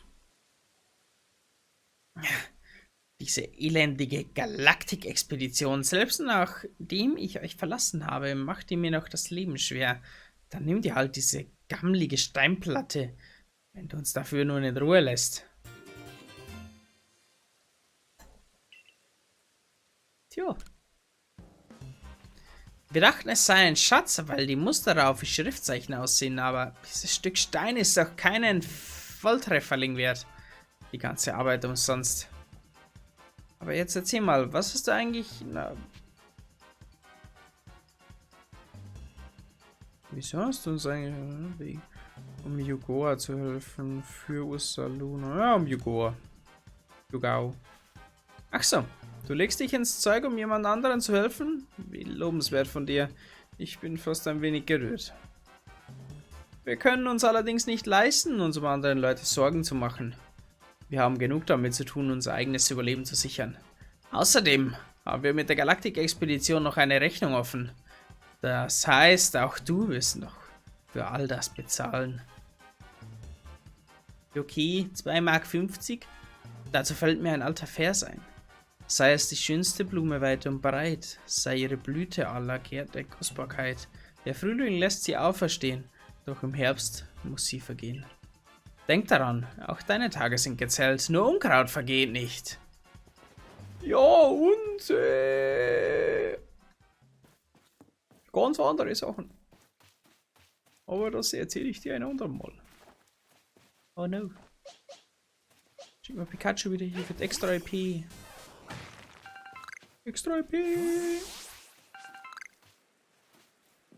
Diese elendige Galaktik-Expedition, selbst nachdem ich euch verlassen habe, macht ihr mir noch das Leben schwer. Dann nimmt ihr halt diese gammelige Steinplatte, wenn du uns dafür nur in Ruhe lässt. Tja. Wir dachten, es sei ein Schatz, weil die Muster darauf wie Schriftzeichen aussehen, aber dieses Stück Stein ist doch keinen Volltrefferling wert. Die ganze Arbeit umsonst. Aber jetzt erzähl mal, was hast du eigentlich... Na, wieso hast du uns eigentlich... Um Yugoa zu helfen, für Ursaluna... Ja, um Yugoa. Yugao. Ach so, du legst dich ins Zeug, um jemand anderen zu helfen? Wie lobenswert von dir. Ich bin fast ein wenig gerührt. Wir können uns allerdings nicht leisten, uns um andere Leute Sorgen zu machen. Wir haben genug damit zu tun, unser eigenes Überleben zu sichern. Außerdem haben wir mit der Galaktik-Expedition noch eine Rechnung offen. Das heißt, auch du wirst noch für all das bezahlen. Okay, 2,50 Mark. Dazu fällt mir ein alter Vers ein. Sei es die schönste Blume weit und breit, sei ihre Blüte aller Gärte Kostbarkeit. Der Frühling lässt sie auferstehen, doch im Herbst muss sie vergehen. Denk daran, auch deine Tage sind gezählt, nur Unkraut vergeht nicht. Ja, und ganz andere Sachen. Aber das erzähle ich dir ein andermal. Oh no. Schick mal Pikachu wieder hier für extra EP. Extra EP.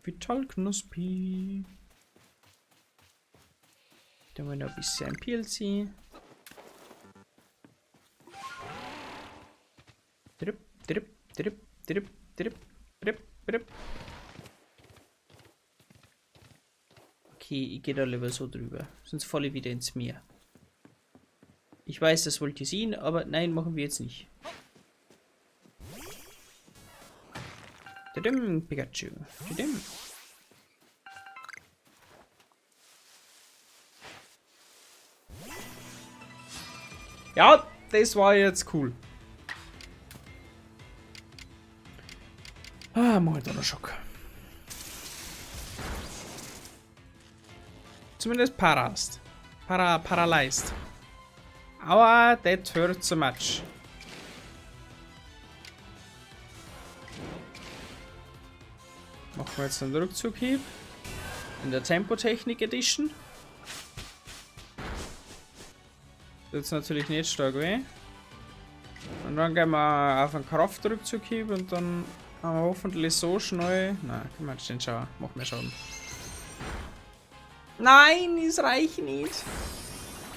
Vital Knuspi. Dann wollen wir noch ein bisschen PLC. Drip, drip, drip, drip, drip, drip, drip. Okay, ich gehe da lieber so drüber. Sonst falle ich wieder ins Meer. Ich weiß, das wollt ihr sehen, aber nein, machen wir jetzt nicht. Tudum, Pikachu. Tudum. Ja, das war jetzt cool. Ah, mach ich da noch Schock. Zumindest parast. Paralyzed. Aua, that hurt so much. Machen wir jetzt einen Rückzughieb. In der Tempotechnik Edition. Das ist natürlich nicht stark weh. Und dann gehen wir auf einen Kraftrückzughieb und dann haben wir hoffentlich so schnell. Nein, können wir jetzt nicht schauen. Machen wir Schaden. Nein, es reicht nicht.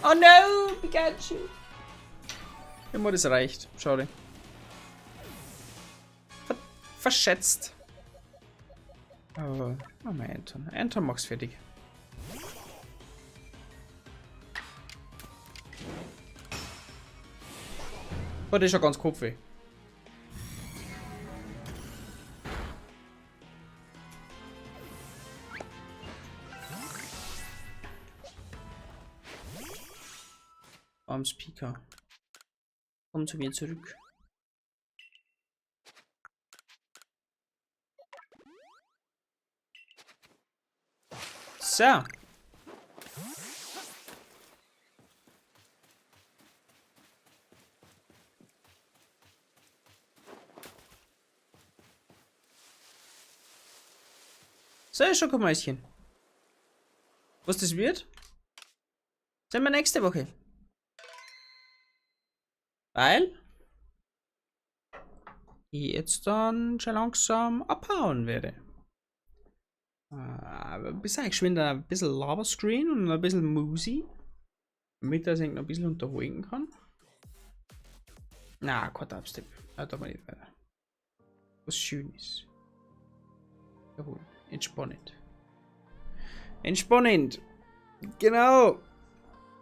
Oh no, Pikachu. Immer das reicht. Schade. Verschätzt. Aber machen wir Anton. Anton macht's fertig. Oh, das ist schon ganz Kopfweh. Arms Pika. Komm zu mir zurück. So. So, Schokomäuschen. Was das wird? Sehen wir nächste Woche. Weil ich jetzt dann schon langsam abhauen werde. Bis geschwind ein bisschen Lavascreen und ein bisschen Musi, damit er sich noch ein bisschen unterhalten kann. Na, kein Dubstep. Da mal nicht weiter. Was Schönes. Jawohl. Entspannend. Entspannend. Genau.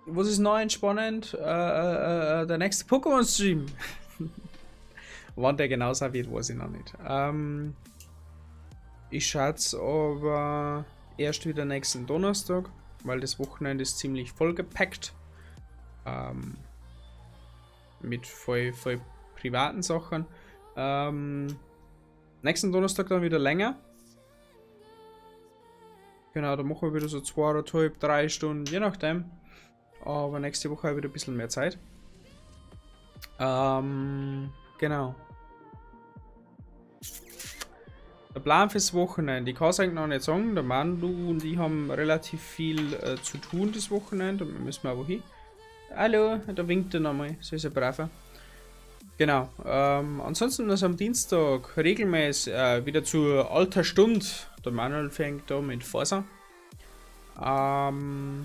Was ist noch entspannend? Der nächste Pokémon-Stream. Wann der genau sein wird, weiß ich noch nicht. Ich schätze aber erst wieder nächsten Donnerstag, weil das Wochenende ist ziemlich vollgepackt. Mit voll, voll privaten Sachen. Nächsten Donnerstag dann wieder länger. Genau, da machen wir wieder so 2,5, 3 Stunden, je nachdem. Aber nächste Woche habe ich wieder ein bisschen mehr Zeit. Genau. Der Plan fürs Wochenende. Ich kann es eigentlich noch nicht sagen. Der Mandu und ich haben relativ viel zu tun das Wochenende. Und wir müssen auch wohin. Hallo, da winkt er nochmal. So ist er braver. Genau. Ansonsten ist am Dienstag regelmäßig wieder zur alter Stunde. Der Manuel fängt da mit Forsa. Genau.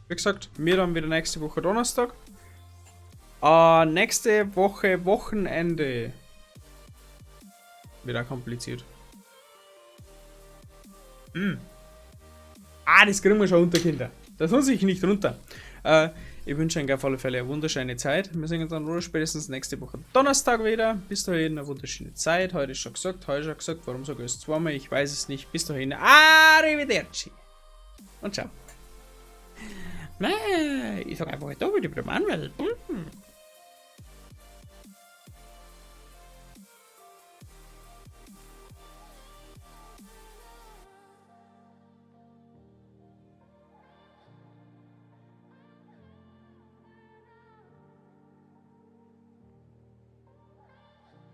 Wie gesagt, wir dann wieder nächste Woche Donnerstag. Nächste Woche Wochenende. Wieder kompliziert. Ah, das kriegen wir schon unter, Kinder. Das muss ich nicht runter. Ich wünsche euch auf alle Fälle eine wunderschöne Zeit. Wir sehen uns dann spätestens nächste Woche Donnerstag wieder. Bis dahin eine wunderschöne Zeit. Heute ist schon gesagt, heute schon gesagt. Warum sage ich es zweimal? Ich weiß es nicht. Bis dahin. Arrivederci. Und ciao. Ich sag einfach da wieder Manuel.